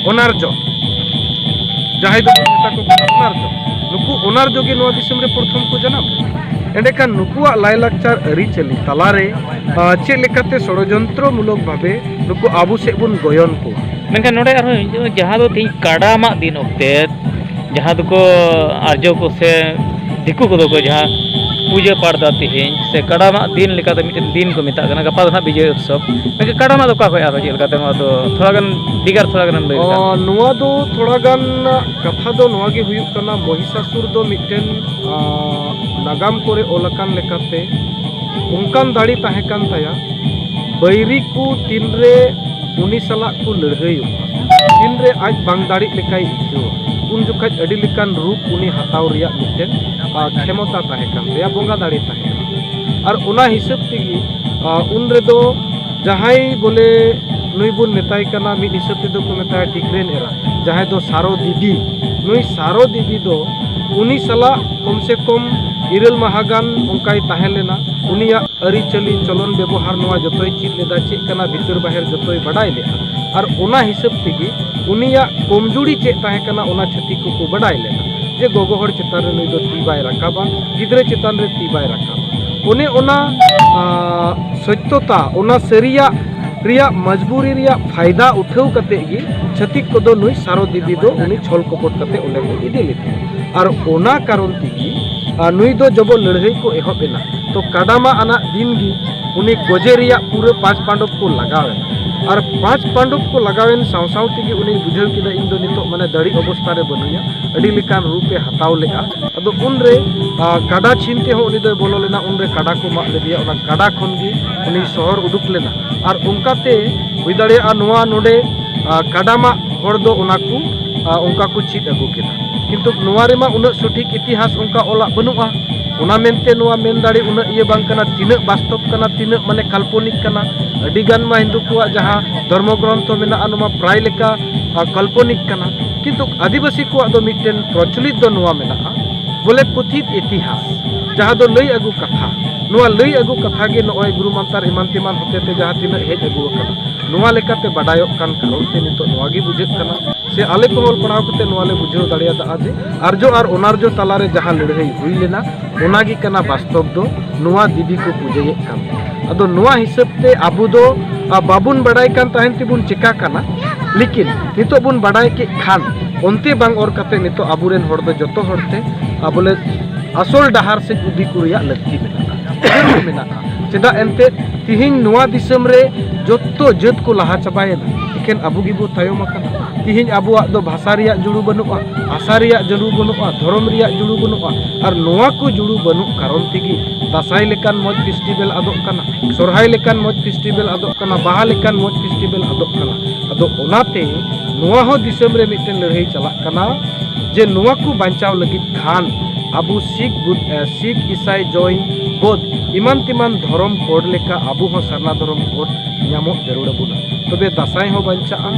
ᱚᱱᱟᱨᱡᱚ, ᱡᱟᱦᱟᱸᱭ ᱫᱚ ᱢᱮᱛᱟ ᱠᱚ ᱠᱟᱱᱟ ᱚᱱᱟᱨᱡᱚ᱾ ᱱᱩᱠᱩ ᱚᱱᱟᱨᱡᱚ ᱜᱮ ᱱᱚᱣᱟ ᱫᱤᱥᱚᱢ ᱨᱮ ᱯᱨᱚᱛᱷᱚᱢ ᱠᱚ ᱡᱟᱱᱟᱢ ᱞᱮᱱᱟ᱾ ᱮᱸᱰᱮᱠᱷᱟᱱ ᱱᱩᱠᱩᱣᱟᱜ ᱞᱟᱭᱞᱟᱠᱪᱟᱨ ᱟᱹᱨᱤᱪᱟᱹᱞᱤ ᱛᱟᱞᱟᱨᱮ ᱟᱸ, ᱪᱮᱫ ᱞᱮᱠᱟᱛᱮ ᱥᱚᱲᱚᱡᱚᱱᱛᱨᱚ ᱢᱩᱞᱚᱠ ᱵᱷᱟᱵᱮ ᱱᱩᱠᱩ ᱟᱵᱚ ᱥᱮᱫ ᱵᱚᱱ ᱜᱚᱭᱚᱱ ᱠᱚᱣᱟ? ᱢᱮᱱᱠᱷᱟᱱ ᱱᱚᱰᱮ ᱟᱨᱦᱚᱸ ᱦᱤᱡᱩᱜᱼᱟ, ᱡᱟᱦᱟᱸ ᱫᱚ ᱛᱮᱦᱮᱧ ᱠᱟᱰᱟ ᱢᱟᱜ ᱫᱤᱱ ᱚᱠᱛᱮ ᱡᱟᱦᱟᱸ ᱫᱚᱠᱚ ᱟᱨᱡᱚ ᱠᱚ ᱥᱮ ᱫᱤᱠᱩ ᱠᱚᱫᱚ ᱠᱚ ᱡᱟᱦᱟᱸ ᱯᱩᱡᱟᱹ ᱯᱟᱴ ᱫᱟ ᱛᱮᱦᱮᱧ, ᱥᱮ ᱠᱟᱰᱟ ᱢᱟᱜ ᱫᱤᱱ ᱞᱮᱠᱟᱛᱮ ᱢᱤᱫᱴᱮᱱ ᱫᱤᱱ ᱠᱚ ᱢᱮᱛᱟᱜ ᱠᱟᱱᱟ, ᱜᱟᱯᱟ ᱫᱚ ᱱᱟᱦᱟᱜ ᱵᱤᱡᱚᱭ ᱩᱛᱥᱚᱵ᱾ ᱢᱮᱱᱠᱷᱟᱱ ᱠᱟᱰᱟ ᱢᱟᱜ ᱫᱚ ᱚᱠᱟ ᱠᱷᱚᱱ ᱟᱨᱦᱚᱸ ᱪᱮᱫ ᱞᱮᱠᱟᱛᱮ ᱱᱚᱣᱟ ᱫᱚ ᱛᱷᱚᱲᱟ ᱜᱟᱱ ᱵᱷᱮᱜᱟᱨ ᱛᱷᱚᱲᱟ ᱜᱟᱱ ᱮᱢ ᱞᱟᱹᱭ ᱞᱮᱠᱷᱟᱱ? ᱚ, ᱱᱚᱣᱟ ᱫᱚ ᱛᱷᱚᱲᱟ ᱜᱟᱱ ᱠᱟᱛᱷᱟ ᱫᱚ ᱱᱚᱣᱟ ᱜᱮ ᱦᱩᱭᱩᱜ ᱠᱟᱱᱟ, ᱢᱚᱦᱤᱥᱟᱥᱩᱨ ᱫᱚ ᱢᱤᱫᱴᱮᱱ, ᱟᱸ, ᱱᱟᱜᱟᱢ ᱠᱚᱨᱮ ᱚᱞ ᱟᱠᱟᱱ ᱞᱮᱠᱟᱛᱮ ᱚᱱᱠᱟᱱ ᱫᱟᱲᱮ ᱛᱟᱦᱮᱸ ᱠᱟᱱ ᱛᱟᱭᱟ, ᱵᱟᱹᱭᱨᱤ ᱠᱚ ᱛᱤᱱᱨᱮ ᱩᱱᱤ ᱥᱟᱞᱟᱜ ᱠᱚ ᱞᱟᱹᱲᱦᱟᱹᱭᱚᱜᱼᱟ, ᱛᱤᱱᱨᱮ ᱟᱡ ᱵᱟᱝ ᱫᱟᱲᱮᱜ ᱞᱮᱠᱟᱭ ᱟᱹᱭᱠᱟᱹᱣᱟ, ᱩᱱ ᱡᱚᱠᱷᱟᱡ ᱟᱹᱰᱤ ᱞᱮᱠᱟᱱ ᱨᱩᱯ ᱩᱱᱤ ᱦᱟᱛᱟᱣ ᱨᱮᱭᱟᱜ ᱢᱤᱫᱴᱮᱱ, ᱟ, ᱠᱷᱮᱢᱚᱛᱟ ᱛᱟᱦᱮᱸ ᱠᱟᱱ ᱛᱟᱭᱟ, ᱵᱚᱸᱜᱟ ᱫᱟᱲᱮ ᱛᱟᱦᱮᱸ ᱠᱟᱱᱟ᱾ ᱟᱨ ᱚᱱᱟ ᱦᱤᱥᱟᱹᱵ ᱛᱮᱜᱮ, ᱟ, ᱩᱱ ᱨᱮᱫᱚ ᱡᱟᱦᱟᱸᱭ ᱵᱚᱞᱮ ᱱᱩᱭ ᱵᱚᱱ ᱢᱮᱛᱟᱭ ᱠᱟᱱᱟ, ᱢᱤᱫ ᱦᱤᱥᱟᱹᱵ ᱛᱮᱫᱚ ᱠᱚ ᱢᱮᱛᱟᱭᱟ ᱴᱤᱠᱨᱮᱱ ᱮᱨᱟ, ᱡᱟᱦᱟᱸᱭ ᱫᱚ ᱥᱟᱨᱚ ᱫᱤᱫᱤ, ᱱᱩᱭ ᱥᱟᱨᱚ ᱫᱤᱫᱤ ᱫᱚ ᱩᱱᱤ ᱥᱟᱞᱟᱜ ᱠᱚᱢ ᱥᱮ ᱠᱚᱢ ᱤᱨᱟᱹᱞ ᱢᱟᱦᱟ ᱜᱟᱱ ᱚᱱᱠᱟᱭ ᱛᱟᱦᱮᱸ ᱞᱮᱱᱟ᱾ ᱩᱱᱤᱭᱟᱜ ᱟᱹᱨᱤᱪᱟᱹᱞᱤ, ᱪᱚᱞᱚᱱ ᱵᱮᱵᱚᱦᱟᱨ ᱱᱚᱣᱟ ᱡᱚᱛᱚᱭ ᱪᱮᱫ ᱞᱮᱫᱟ, ᱪᱮᱫ ᱠᱟᱱᱟ ᱵᱷᱤᱛᱟᱹᱨ ᱵᱟᱦᱮᱨ ᱡᱚᱛᱚᱭ ᱵᱟᱰᱟᱭ ᱞᱮᱫᱟ᱾ ᱟᱨ ᱚᱱᱟ ᱦᱤᱥᱟᱹᱵ ᱛᱮᱜᱮ ᱩᱱᱤᱭᱟᱜ ᱠᱚᱢᱡᱩᱨᱤ ᱪᱮᱫ ᱛᱟᱦᱮᱸ ᱠᱟᱱᱟ, ᱚᱱᱟ ᱪᱷᱟᱹᱛᱤᱠ ᱠᱚᱠᱚ ᱵᱟᱰᱟᱭ ᱞᱮᱫᱟ, ᱡᱮ ᱜᱚᱜᱚ ᱦᱚᱲ ᱪᱮᱛᱟᱱ ᱨᱮ ᱱᱩᱭ ᱫᱚ ᱛᱤ ᱵᱟᱭ ᱨᱟᱠᱟᱵᱟ, ᱜᱤᱫᱽᱨᱟᱹ ᱪᱮᱛᱟᱱ ᱨᱮ ᱛᱤ ᱵᱟᱭ ᱨᱟᱠᱟᱵᱟ᱾ ᱚᱱᱮ ᱚᱱᱟ, ᱟ, ᱥᱚᱛᱭᱚᱛᱟ, ᱚᱱᱟ ᱥᱟᱹᱨᱤᱭᱟᱜ ᱨᱮᱭᱟᱜ ᱢᱚᱡᱽᱵᱩᱨᱤ ᱨᱮᱭᱟᱜ ᱯᱷᱟᱭᱫᱟ ᱩᱴᱷᱟᱹᱣ ᱠᱟᱛᱮ ᱜᱮ ᱪᱷᱟᱹᱛᱤᱠ ᱠᱚᱫᱚ ᱱᱩᱭ ᱥᱟᱨᱚ ᱫᱤᱫᱤ ᱫᱚ ᱩᱱᱤ ᱪᱷᱚᱞ ᱠᱚᱯᱚᱴ ᱠᱟᱛᱮ ᱚᱸᱰᱮ ᱠᱚ ᱤᱫᱤ ᱞᱮᱫᱮᱭᱟ᱾ ᱟᱨ ᱚᱱᱟ ᱠᱟᱨᱚᱱ ᱛᱮᱜᱮ, ᱟᱨ ᱱᱩᱭ ᱫᱚ ᱡᱚᱵᱚ ᱞᱟᱹᱲᱦᱟᱹᱭ ᱠᱚ ᱮᱦᱚᱵ ᱮᱱᱟ, ᱛᱚ ᱠᱟᱰᱟᱢᱟ ᱟᱱᱟᱜ ᱫᱤᱱ ᱜᱮ ᱩᱱᱤ ᱜᱚᱡᱮ ᱨᱮᱭᱟᱜ ᱯᱩᱨᱟᱹ ᱯᱟᱸᱪ ᱯᱟᱱᱰᱚᱵ ᱠᱚ ᱞᱟᱜᱟᱣ ᱮᱱᱟ᱾ ᱟᱨ ᱯᱟᱸᱪ ᱯᱟᱱᱰᱚᱵ ᱠᱚ ᱞᱟᱜᱟᱣ ᱮᱱ ᱥᱟᱶ ᱥᱟᱶ ᱛᱮᱜᱮ ᱩᱱᱤ ᱵᱩᱡᱷᱟᱹᱣ ᱠᱮᱫᱟ, "ᱤᱧ ᱫᱚ ᱱᱤᱛᱚᱜ ᱢᱟᱱᱮ ᱫᱟᱲᱮ ᱚᱵᱚᱥᱛᱟ ᱨᱮ ᱵᱟᱹᱱᱩᱧᱟ", ᱟᱹᱰᱤ ᱞᱮᱠᱟᱱ ᱨᱩᱯ ᱮ ᱦᱟᱛᱟᱣ ᱞᱮᱫᱼᱟ᱾ ᱟᱫᱚ ᱩᱱᱨᱮ, ᱟ, ᱠᱟᱰᱟ ᱪᱷᱤᱱ ᱛᱮᱦᱚᱸ ᱩᱱᱤ ᱫᱚᱭ ᱵᱚᱞᱚ ᱞᱮᱱᱟ᱾ ᱩᱱᱨᱮ ᱠᱟᱰᱟ ᱠᱚ ᱢᱟᱜ ᱞᱮᱫᱮᱭᱟ, ᱚᱱᱟ ᱠᱟᱰᱟ ᱠᱷᱚᱱ ᱜᱮ ᱩᱱᱤ ᱥᱚᱦᱚᱨ ᱩᱰᱩᱠ ᱞᱮᱱᱟ᱾ ᱟᱨ ᱚᱱᱠᱟᱛᱮ ᱦᱩᱭ ᱫᱟᱲᱮᱭᱟᱜᱼᱟ ᱱᱚᱣᱟ ᱱᱚᱰᱮ, ᱟ, ᱠᱟᱰᱟ ᱢᱟᱜ ᱦᱚᱲ ᱫᱚ ᱚᱱᱟ ᱠᱚ, ᱟ, ᱚᱱᱠᱟ ᱠᱚ ᱪᱮᱫ ᱟᱹᱜᱩ ᱠᱮᱫᱟ᱾ ᱠᱤᱱᱛᱩ ᱱᱚᱣᱟ ᱨᱮᱢᱟ ᱩᱱᱟᱹᱜ ᱥᱚᱴᱷᱤᱠ ᱤᱛᱤᱦᱟᱥ ᱚᱱᱠᱟ ᱚᱞᱟᱜ ᱵᱟᱹᱱᱩᱜᱼᱟ᱾ ᱚᱱᱟ ᱢᱮᱱᱛᱮ ᱱᱚᱣᱟ ᱢᱮᱱ ᱫᱟᱲᱮ ᱩᱱᱟᱹᱜ ᱤᱭᱟᱹ ᱵᱟᱝ ᱠᱟᱱᱟ, ᱛᱤᱱᱟᱹᱜ ᱵᱟᱥᱛᱚᱵ ᱠᱟᱱᱟ, ᱛᱤᱱᱟᱹᱜ ᱢᱟᱱᱮ ᱠᱟᱞᱯᱚᱱᱤᱠ ᱠᱟᱱᱟ᱾ ᱟᱹᱰᱤ ᱜᱟᱱ ᱢᱟ ᱦᱤᱱᱫᱩ ᱠᱚᱣᱟᱜ ᱡᱟᱦᱟᱸ ᱫᱷᱚᱨᱢᱚ ᱜᱨᱚᱱᱛᱷᱚ ᱢᱮᱱᱟᱜᱼᱟ, ᱱᱚᱣᱟ ᱯᱨᱟᱭ ᱞᱮᱠᱟ, ᱟ, ᱠᱟᱞᱯᱚᱱᱤᱠ ᱠᱟᱱᱟ᱾ ᱠᱤᱱᱛᱩ ᱟᱹᱫᱤᱵᱟᱹᱥᱤ ᱠᱚᱣᱟᱜ ᱫᱚ ᱢᱤᱫᱴᱮᱱ ᱯᱨᱚᱪᱚᱞᱤᱛ ᱫᱚ ᱱᱚᱣᱟ ᱢᱮᱱᱟᱜᱼᱟ, ᱵᱚᱞᱮ ᱠᱚᱛᱷᱤᱛ ᱤᱛᱤᱦᱟᱥ, ᱡᱟᱦᱟᱸ ᱫᱚ ᱞᱟᱹᱭ ᱟᱹᱜᱩ ᱠᱟᱛᱷᱟ, ᱱᱚᱣᱟ ᱞᱟᱹᱭ ᱟᱹᱜᱩ ᱠᱟᱛᱷᱟ ᱜᱮ ᱱᱚᱜᱼᱚᱭ ᱜᱩᱨᱩ ᱢᱟᱱᱛᱟᱨ ᱮᱢᱟᱱ ᱛᱮᱢᱟᱱ ᱦᱚᱛᱮᱛᱮ ᱡᱟᱦᱟᱸ ᱛᱤᱱᱟᱹᱜ ᱦᱮᱡ ᱟᱹᱜᱩ ᱟᱠᱟᱱᱟ, ᱱᱚᱣᱟ ᱞᱮᱠᱟᱛᱮ ᱵᱟᱰᱟᱭᱚᱜ ᱠᱟᱱ ᱠᱟᱨᱚᱱ ᱛᱮ ᱱᱤᱛᱚᱜ ᱱᱚᱣᱟ ᱜᱮ ᱵᱩᱡᱷᱟᱹᱜ ᱠᱟᱱᱟ, ᱥᱮ ᱟᱞᱮ ᱠᱚᱦᱚᱸ ᱚᱞ ᱯᱟᱲᱦᱟᱣ ᱠᱟᱛᱮ ᱱᱚᱣᱟ ᱞᱮ ᱵᱩᱡᱷᱟᱹᱣ ᱫᱟᱲᱮᱭᱟᱫᱟ ᱡᱮ ᱟᱨᱡᱚ ᱟᱨ ᱚᱱᱟᱨᱡᱚ ᱛᱟᱞᱟᱨᱮ ᱡᱟᱦᱟᱸ ᱞᱟᱹᱲᱦᱟᱹᱭ ᱦᱩᱭ ᱞᱮᱱᱟ, ᱚᱱᱟ ᱜᱮ ᱠᱟᱱᱟ ᱵᱟᱥᱛᱚᱵ ᱫᱚ, ᱱᱚᱣᱟ ᱫᱮᱵᱤ ᱠᱚ ᱯᱩᱡᱟᱹᱭᱮᱫ ᱠᱟᱱ᱾ ᱟᱫᱚ ᱱᱚᱣᱟ ᱦᱤᱥᱟᱹᱵ ᱛᱮ ᱟᱵᱚ ᱫᱚ, ᱟ, ᱵᱟᱵᱚᱱ ᱵᱟᱰᱟᱭ ᱠᱟᱱ ᱛᱟᱦᱮᱱ ᱛᱮᱵᱚᱱ ᱪᱮᱠᱟ ᱠᱟᱱᱟ, ᱞᱮᱠᱤᱱ ᱱᱤᱛᱚᱜ ᱵᱚᱱ ᱵᱟᱰᱟᱭ ᱠᱮᱫ ᱠᱷᱟᱱ, ᱚᱱᱛᱮ ᱵᱟᱝ ᱚᱨ ᱠᱟᱛᱮ ᱱᱤᱛᱚᱜ ᱟᱵᱚᱨᱮᱱ ᱦᱚᱲ ᱫᱚ ᱡᱚᱛᱚ ᱦᱚᱲᱛᱮ ᱟᱵᱚᱞᱮ ᱟᱥᱚᱞ ᱰᱟᱦᱟᱨ ᱥᱮᱫ ᱤᱫᱤ ᱠᱚ ᱨᱮᱭᱟᱜ ᱞᱟᱹᱠᱛᱤ ᱢᱮᱱᱟᱜᱼᱟ, ᱡᱟᱹᱨᱩᱲ ᱢᱮᱱᱟᱜᱼᱟ᱾ ᱪᱮᱫᱟᱜ ᱮᱱᱛᱮᱫ ᱛᱤᱦᱤᱧ ᱱᱚᱣᱟ ᱫᱤᱥᱚᱢ ᱨᱮ ᱡᱚᱛᱚ ᱡᱟᱹᱛ ᱠᱚ ᱞᱟᱦᱟ ᱪᱟᱵᱟᱭᱮᱱᱟ, ᱮᱠᱮᱱ ᱟᱵᱚ ᱜᱮᱵᱚ ᱛᱟᱭᱚᱢ ᱟᱠᱟᱱᱟ᱾ ᱛᱤᱦᱤᱧ ᱟᱵᱚᱣᱟᱜ ᱫᱚ ᱵᱷᱟᱥᱟ ᱨᱮᱭᱟᱜ ᱡᱩᱲᱩ ᱵᱟᱹᱱᱩᱜᱼᱟ, ᱵᱷᱟᱥᱟ ᱨᱮᱭᱟᱜ ᱡᱩᱲᱩ ᱵᱟᱹᱱᱩᱜᱼᱟ, ᱫᱷᱚᱨᱚᱢ ᱨᱮᱭᱟᱜ ᱡᱩᱲᱩ ᱵᱟᱹᱱᱩᱜᱼᱟ᱾ ᱟᱨ ᱱᱚᱣᱟ ᱠᱚ ᱡᱩᱲᱩ ᱵᱟᱹᱱᱩᱜ ᱠᱟᱨᱚᱱ ᱛᱮᱜᱮ ᱫᱟᱸᱥᱟᱭ ᱞᱮᱠᱟᱱ ᱢᱚᱡᱽ ᱯᱷᱮᱥᱴᱤᱵᱮᱞ ᱟᱫᱚᱜ ᱠᱟᱱᱟ, ᱥᱚᱨᱦᱟᱭ ᱞᱮᱠᱟᱱ ᱢᱚᱡᱽ ᱯᱷᱮᱥᱴᱤᱵᱮᱞ ᱟᱫᱚᱜ ᱠᱟᱱᱟ, ᱵᱟᱦᱟ ᱞᱮᱠᱟᱱ ᱢᱚᱡᱽ ᱯᱷᱮᱥᱴᱤᱵᱮᱞ ᱟᱫᱚᱜ ᱠᱟᱱᱟ᱾ ᱟᱫᱚ ᱚᱱᱟᱛᱮ ᱱᱚᱣᱟ ᱦᱚᱸ ᱫᱤᱥᱚᱢ ᱨᱮ ᱢᱤᱫᱴᱮᱱ ᱞᱟᱹᱲᱦᱟᱹᱭ ᱪᱟᱞᱟᱜ ᱠᱟᱱᱟ ᱡᱮ ᱱᱚᱣᱟ ᱠᱚ ᱵᱟᱧᱪᱟᱣ ᱞᱟᱹᱜᱤᱫ ᱠᱷᱟᱱ ᱟᱵᱚ ᱥᱤᱠᱷ, ᱵᱩᱫ-, ᱮ, ᱥᱤᱠᱷ, ᱤᱥᱟᱭ, ᱡᱚᱭᱱ, ᱵᱳᱫᱷ ᱮᱢᱟᱱ ᱛᱮᱢᱟᱱ ᱫᱷᱚᱨᱚᱢ ᱠᱳᱰ ᱞᱮᱠᱟ ᱟᱵᱚ ᱦᱚᱸ ᱥᱟᱨᱱᱟ ᱫᱷᱚᱨᱚᱢ ᱠᱳᱰ ᱧᱟᱢᱚᱜ ᱡᱟᱹᱨᱩᱲ ᱟᱵᱚᱱᱟ᱾ ᱛᱚᱵᱮ ᱫᱟᱸᱥᱟᱭ ᱦᱚᱸ ᱵᱟᱧᱪᱟᱜᱼᱟ,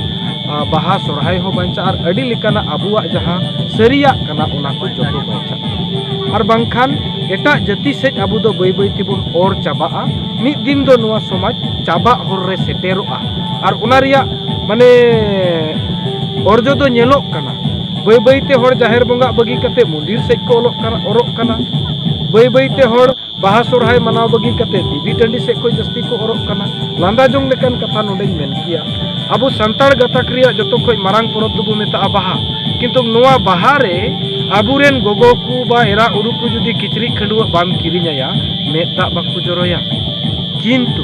ᱟ, ᱵᱟᱦᱟ ᱥᱚᱨᱦᱟᱭ ᱦᱚᱸ ᱵᱟᱧᱪᱟᱜᱼᱟ, ᱟᱨ ᱟᱹᱰᱤ ᱞᱮᱠᱟᱱᱟᱜ ᱟᱵᱚᱣᱟᱜ ᱡᱟᱦᱟᱸ ᱥᱟᱹᱨᱤᱭᱟᱜ ᱠᱟᱱᱟ ᱚᱱᱟ ᱠᱚ ᱡᱚᱛᱚ ᱵᱟᱧᱪᱟᱜᱼᱟ᱾ ᱟᱨ ᱵᱟᱝᱠᱷᱟᱱ ᱮᱴᱟᱜ ᱡᱟᱹᱛᱤ ᱥᱮᱫ ᱟᱵᱚ ᱫᱚ ᱵᱟᱹᱭ ᱵᱟᱹᱭ ᱛᱮᱵᱚᱱ ᱚᱨ ᱪᱟᱵᱟᱜᱼᱟ᱾ ᱢᱤᱫ ᱫᱤᱱ ᱫᱚ ᱱᱚᱣᱟ ᱥᱚᱢᱟᱡᱽ ᱪᱟᱵᱟᱜ ᱦᱚᱨ ᱨᱮ ᱥᱮᱴᱮᱨᱚᱜᱼᱟ᱾ ᱟᱨ ᱚᱱᱟ ᱨᱮᱭᱟᱜ ᱢᱟᱱᱮ ᱚᱨᱡᱚ ᱫᱚ ᱧᱮᱞᱚᱜ ᱠᱟᱱᱟ᱾ ᱵᱟᱹᱭ ᱵᱟᱹᱭ ᱛᱮ ᱦᱚᱲ ᱡᱟᱦᱮᱨ ᱵᱚᱸᱜᱟ ᱵᱟᱹᱜᱤ ᱠᱟᱛᱮ ᱢᱚᱱᱫᱤᱨ ᱥᱮᱫ ᱠᱚ ᱚᱞᱚᱜ ᱠᱟᱱᱟ, ᱚᱨᱚᱜ ᱠᱟᱱᱟ᱾ ᱵᱟᱹᱭ ᱵᱟᱹᱭ ᱛᱮ ᱦᱚᱲ ᱵᱟᱦᱟ ᱥᱚᱨᱦᱟᱭ ᱢᱟᱱᱟᱣ ᱵᱟᱹᱜᱤ ᱠᱟᱛᱮ ᱫᱮᱵᱤ ᱴᱟᱺᱰᱤ ᱥᱮᱫ ᱠᱷᱚᱱ ᱡᱟᱹᱥᱛᱤ ᱠᱚ ᱚᱨᱚᱜ ᱠᱟᱱᱟ᱾ ᱞᱟᱸᱫᱟ ᱡᱚᱝ ᱞᱮᱠᱟᱱ ᱠᱟᱛᱷᱟ ᱱᱚᱰᱮᱧ ᱢᱮᱱ ᱠᱮᱭᱟ, ᱟᱵᱚ ᱥᱟᱱᱛᱟᱲ ᱜᱟᱛᱟᱠ ᱨᱮᱭᱟᱜ ᱡᱚᱛᱚ ᱠᱷᱚᱱ ᱢᱟᱨᱟᱝ ᱯᱚᱨᱚᱵᱽ ᱫᱚᱵᱚ ᱢᱮᱛᱟᱜᱼᱟ ᱵᱟᱦᱟ᱾ ᱠᱤᱱᱛᱩ ᱱᱚᱣᱟ ᱵᱟᱦᱟ ᱨᱮ ᱟᱵᱚᱨᱮᱱ ᱜᱚᱜᱚ ᱠᱚ ᱵᱟ ᱮᱨᱟ ᱩᱨᱩ ᱠᱚ ᱡᱩᱫᱤ ᱠᱤᱪᱨᱤᱡ ᱠᱷᱟᱹᱰᱩᱣᱟᱹᱜ ᱵᱟᱢ ᱠᱤᱨᱤᱧ ᱟᱭᱟ, ᱢᱮᱫ ᱫᱟᱜ ᱵᱟᱠᱚ ᱡᱚᱨᱚᱭᱟ᱾ ᱠᱤᱱᱛᱩ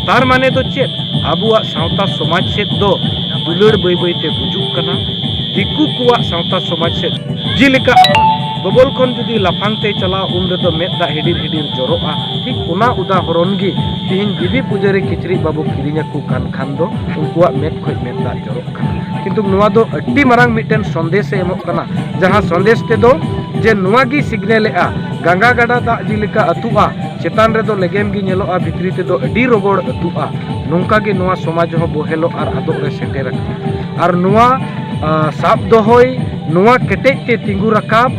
ᱛᱟᱨ ᱢᱟᱱᱮ ᱫᱚ ᱪᱮᱫ? ᱟᱵᱚᱣᱟᱜ ᱥᱟᱶᱛᱟ ᱥᱚᱢᱟᱡᱽ ᱥᱮᱫ ᱫᱚ ᱫᱩᱞᱟᱹᱲ ᱵᱟᱹᱭ ᱵᱟᱹᱭ ᱛᱮ ᱜᱩᱡᱩᱜ ᱠᱟᱱᱟ᱾ ᱫᱤᱠᱩ ᱠᱚᱣᱟᱜ ᱥᱟᱶᱛᱟ ᱥᱚᱢᱟᱡᱽ ᱥᱮᱫ ᱡᱮᱞᱮᱠᱟ ᱜᱚᱵᱚᱞ ᱠᱷᱚᱱ ᱡᱩᱫᱤ ᱞᱟᱯᱷᱟᱝ ᱛᱮ ᱪᱟᱞᱟᱣ, ᱩᱱ ᱨᱮᱫᱚ ᱢᱮᱫ ᱫᱟᱜ ᱦᱤᱰᱤᱨ ᱦᱤᱰᱤᱨ ᱡᱚᱨᱚᱜᱼᱟ᱾ ᱴᱷᱤᱠ ᱚᱱᱟ ᱩᱫᱟᱦᱚᱨᱚᱱ ᱜᱮ ᱛᱤᱦᱤᱧ ᱫᱮᱵᱤ ᱯᱩᱡᱟᱹ ᱨᱮ ᱠᱤᱪᱨᱤᱡ ᱵᱟᱵᱚ ᱠᱤᱨᱤᱧ ᱟᱠᱚ ᱠᱟᱱ ᱠᱷᱟᱱ ᱫᱚ ᱩᱱᱠᱩᱣᱟᱜ ᱢᱮᱫ ᱠᱷᱚᱱ ᱢᱮᱫ ᱫᱟᱜ ᱡᱚᱨᱚᱜ ᱠᱟᱱᱟ᱾ ᱠᱤᱱᱛᱩ ᱱᱚᱣᱟ ᱫᱚ ᱟᱹᱰᱤ ᱢᱟᱨᱟᱝ ᱢᱤᱫᱴᱮᱱ ᱥᱚᱱᱫᱮᱥ ᱮ ᱮᱢᱚᱜ ᱠᱟᱱᱟ, ᱡᱟᱦᱟᱸ ᱥᱚᱱᱫᱮᱥ ᱛᱮᱫᱚ ᱡᱮ ᱱᱚᱣᱟ ᱜᱮ ᱥᱤᱜᱽᱱᱮᱞ ᱮᱜᱼᱟ, ᱜᱟᱝᱜᱟ ᱜᱟᱰᱟ ᱫᱟᱜ ᱡᱮᱞᱮᱠᱟ ᱟᱹᱛᱩᱜᱼᱟ, ᱪᱮᱛᱟᱱ ᱨᱮᱫᱚ ᱞᱮᱜᱮᱢ ᱜᱮ ᱧᱮᱞᱚᱜᱼᱟ, ᱵᱷᱤᱛᱨᱤ ᱛᱮᱫᱚ ᱟᱹᱰᱤ ᱨᱚᱜᱚᱲ ᱟᱹᱛᱩᱜᱼᱟ᱾ ᱱᱚᱝᱠᱟ ᱜᱮ ᱱᱚᱣᱟ ᱥᱚᱢᱟᱡᱽ ᱦᱚᱸ ᱵᱚᱦᱮᱞᱚᱜ ᱟᱨ ᱟᱫᱚᱜ ᱨᱮ ᱥᱮᱴᱮᱨ ᱟᱠᱟᱱᱟ᱾ ᱟᱨ ᱱᱚᱣᱟ, ᱟ, ᱥᱟᱵ ᱫᱚᱦᱚᱭ, ᱱᱚᱣᱟ ᱠᱮᱴᱮᱡ ᱛᱮ ᱛᱤᱸᱜᱩ ᱨᱟᱠᱟᱵ,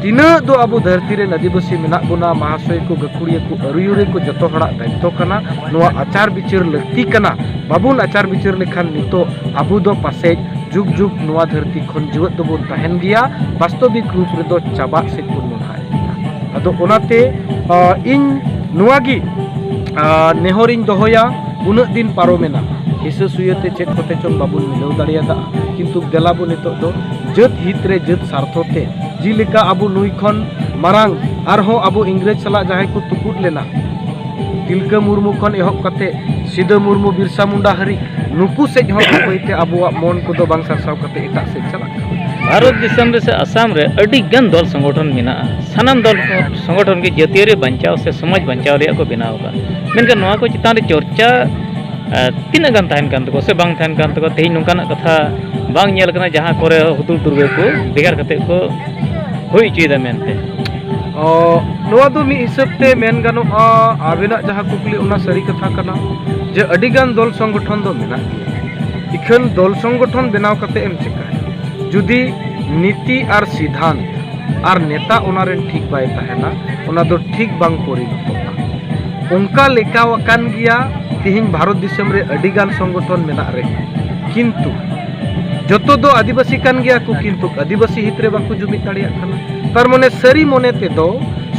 ᱛᱤᱱᱟᱹᱜ ᱫᱚ ᱟᱵᱚ ᱫᱷᱟᱹᱨᱛᱤ ᱨᱮᱱ ᱟᱹᱫᱤᱵᱟᱹᱥᱤ ᱢᱮᱱᱟᱜ ᱵᱚᱱᱟ, ᱢᱟᱦᱟᱥᱚᱭ ᱠᱚ, ᱜᱟᱹᱠᱷᱩᱲᱤᱭᱟᱹ ᱠᱚ, ᱟᱹᱨᱩᱭᱟᱹᱨᱤ ᱠᱚ, ᱡᱚᱛᱚ ᱦᱚᱲᱟᱜ ᱫᱟᱭᱤᱛᱛᱚ ᱠᱟᱱᱟ᱾ ᱱᱚᱣᱟ ᱟᱪᱟᱨ ᱵᱤᱪᱟᱹᱨ ᱞᱟᱹᱠᱛᱤ ᱠᱟᱱᱟ᱾ ᱵᱟᱵᱚᱱ ᱟᱪᱟᱨ ᱵᱤᱪᱟᱹᱨ ᱞᱮᱠᱷᱟᱱ ᱱᱤᱛᱚᱜ ᱟᱵᱚ ᱫᱚ ᱯᱟᱥᱮᱡ ᱡᱩᱜᱽ ᱡᱩᱜᱽ ᱱᱚᱣᱟ ᱫᱷᱟᱹᱨᱛᱤ ᱠᱷᱚᱱ ᱡᱤᱣᱮᱫ ᱫᱚᱵᱚᱱ ᱛᱟᱦᱮᱱ ᱜᱮᱭᱟ, ᱵᱟᱥᱛᱚᱵᱤᱠ ᱨᱩᱯ ᱨᱮᱫᱚ ᱪᱟᱵᱟᱜ ᱥᱮᱫ ᱵᱚᱱ ᱢᱚᱦᱰᱟᱜᱼᱟ᱾ ᱟᱫᱚ ᱚᱱᱟᱛᱮ, ᱟ, ᱤᱧ ᱱᱚᱣᱟ ᱜᱮ, ᱟ, ᱱᱮᱦᱚᱨᱤᱧ ᱫᱚᱦᱚᱭᱟ, ᱩᱱᱟᱹᱜ ᱫᱤᱱ ᱯᱟᱨᱚᱢᱮᱱᱟ, ᱦᱤᱥᱟᱹ ᱥᱩᱭᱟᱹ ᱛᱮ ᱪᱮᱫ ᱠᱚᱛᱮ ᱪᱚᱝ ᱵᱟᱵᱚᱱ ᱢᱤᱞᱟᱹᱣ ᱫᱟᱲᱮᱭᱟᱫᱟ, ᱠᱤᱱᱛᱩ ᱫᱮᱞᱟ ᱵᱚ ᱱᱤᱛᱚᱜ ᱫᱚ ᱡᱟᱹᱛ ᱦᱤᱛ ᱨᱮ, ᱡᱟᱹᱛ ᱥᱟᱨᱛᱷᱚ ᱛᱮ, ᱡᱮᱞᱮᱠᱟ ᱟᱵᱚ ᱱᱩᱭ ᱠᱷᱚᱱ ᱢᱟᱨᱟᱝ ᱟᱨᱦᱚᱸ ᱟᱵᱚ ᱤᱝᱨᱮᱡᱽ ᱥᱟᱞᱟᱜ ᱡᱟᱦᱟᱸᱭ ᱠᱚ ᱛᱩᱯᱩᱫ ᱞᱮᱱᱟ, ᱛᱤᱞᱠᱟᱹ ᱢᱩᱨᱢᱩ ᱠᱷᱚᱱ ᱮᱦᱚᱵ ᱠᱟᱛᱮ ᱥᱤᱫᱟᱹ ᱢᱩᱨᱢᱩ, ᱵᱤᱨᱥᱟ ᱢᱩᱱᱰᱟ ᱦᱟᱹᱨᱤᱡ, ᱱᱩᱠᱩ ᱥᱮᱫ ᱦᱚᱸ ᱵᱟᱹᱭ ᱵᱟᱹᱭᱛᱮ ᱟᱵᱚᱣᱟᱜ ᱢᱚᱱ ᱠᱚᱫᱚ ᱵᱟᱝ ᱥᱟᱨᱥᱟᱣ ᱠᱟᱛᱮ ᱮᱴᱟᱜ ᱥᱮᱫ ᱪᱟᱞᱟᱜ ᱠᱟᱱᱟ᱾ ᱵᱷᱟᱨᱚᱛ ᱫᱤᱥᱚᱢ ᱨᱮ ᱥᱮ ᱟᱥᱟᱢ ᱨᱮ ᱟᱹᱰᱤ ᱜᱟᱱ ᱫᱚᱞ ᱥᱚᱝᱜᱚᱴᱷᱚᱱ ᱢᱮᱱᱟᱜᱼᱟ᱾ ᱥᱟᱱᱟᱢ ᱫᱚᱞ ᱥᱚᱝᱜᱚᱴᱷᱚᱱ ᱜᱮ ᱡᱟᱹᱛᱤᱭᱟᱹᱨᱤ ᱵᱟᱧᱪᱟᱣ ᱥᱮ ᱥᱚᱢᱟᱡᱽ ᱵᱟᱧᱪᱟᱣ ᱨᱮᱭᱟᱜ ᱠᱚ ᱵᱮᱱᱟᱣ ᱟᱠᱟᱫᱼᱟ᱾ ᱢᱮᱱᱠᱷᱟᱱ ᱱᱚᱣᱟ ᱠᱚ ᱪᱮᱛᱟᱱ ᱨᱮ ᱪᱚᱨᱪᱟ, ᱟᱨ ᱛᱤᱱᱟᱹᱜ ᱜᱟᱱ ᱛᱟᱦᱮᱱ ᱠᱟᱱ ᱛᱟᱠᱚᱣᱟ ᱥᱮ ᱵᱟᱝ ᱛᱟᱦᱮᱱ ᱠᱟᱱ ᱛᱟᱠᱚᱣᱟ? ᱛᱮᱦᱮᱧ ᱱᱚᱝᱠᱟᱱᱟᱜ ᱠᱟᱛᱷᱟ ᱵᱟᱝ ᱧᱮᱞ ᱠᱟᱱᱟ ᱡᱟᱦᱟᱸ ᱠᱚᱨᱮ ᱦᱩᱫᱩᱲ ᱫᱩᱨᱜᱟᱹ ᱠᱚ ᱵᱷᱮᱜᱟᱨ ᱠᱟᱛᱮ ᱠᱚ ᱦᱩᱭ ᱦᱚᱪᱚᱭᱮᱫᱟ ᱢᱮᱱᱛᱮ᱾ ᱚ, ᱱᱚᱣᱟ ᱫᱚ ᱢᱤᱫ ᱦᱤᱥᱟᱹᱵ ᱛᱮ ᱢᱮᱱ ᱜᱟᱱᱚᱜᱼᱟ, ᱟᱵᱮᱱᱟᱜ ᱡᱟᱦᱟᱸ ᱠᱩᱠᱞᱤ, ᱚᱱᱟ ᱥᱟᱹᱨᱤ ᱠᱟᱛᱷᱟ ᱠᱟᱱᱟ ᱡᱮ ᱟᱹᱰᱤ ᱜᱟᱱ ᱫᱚᱞ ᱥᱚᱝᱜᱚᱴᱷᱚᱱ ᱫᱚ ᱢᱮᱱᱟᱜ ᱜᱮᱭᱟ᱾ ᱤᱠᱷᱟᱹᱱ ᱫᱚᱞ ᱥᱚᱝᱜᱚᱴᱷᱚᱱ ᱵᱮᱱᱟᱣ ᱠᱟᱛᱮ ᱮᱢ ᱪᱤᱠᱟᱹᱭᱟ? ᱡᱩᱫᱤ ᱱᱤᱛᱤ ᱟᱨ ᱥᱤᱫᱷᱟᱱᱛ ᱟᱨ ᱱᱮᱛᱟ ᱚᱱᱟ ᱨᱮᱱ ᱴᱷᱤᱠ ᱵᱟᱭ ᱛᱟᱦᱮᱱᱟ, ᱚᱱᱟ ᱫᱚ ᱴᱷᱤᱠ ᱵᱟᱝ ᱯᱚᱨᱤᱱᱚᱛᱚᱜᱼᱟ᱾ ᱚᱱᱠᱟ ᱞᱮᱠᱟ ᱟᱠᱟᱱ ᱜᱮᱭᱟ, ᱛᱤᱦᱤᱧ ᱵᱷᱟᱨᱚᱛ ᱫᱤᱥᱚᱢ ᱨᱮ ᱟᱹᱰᱤ ᱜᱟᱱ ᱥᱚᱝᱜᱚᱴᱷᱚᱱ ᱢᱮᱱᱟᱜ ᱨᱮᱦᱚᱸ, ᱠᱤᱱᱛᱩ ᱡᱚᱛᱚ ᱫᱚ ᱟᱹᱫᱤᱵᱟᱹᱥᱤ ᱠᱟᱱ ᱜᱮᱭᱟ ᱠᱚ, ᱠᱤᱱᱛᱩ ᱟᱹᱫᱤᱵᱟᱹᱥᱤ ᱦᱤᱛ ᱨᱮ ᱵᱟᱠᱚ ᱡᱩᱢᱤᱫ ᱫᱟᱲᱮᱭᱟᱜ ᱠᱟᱱᱟ᱾ ᱛᱟᱨ ᱢᱟᱱᱮ ᱥᱟᱹᱨᱤ ᱢᱚᱱᱮ ᱛᱮᱫᱚ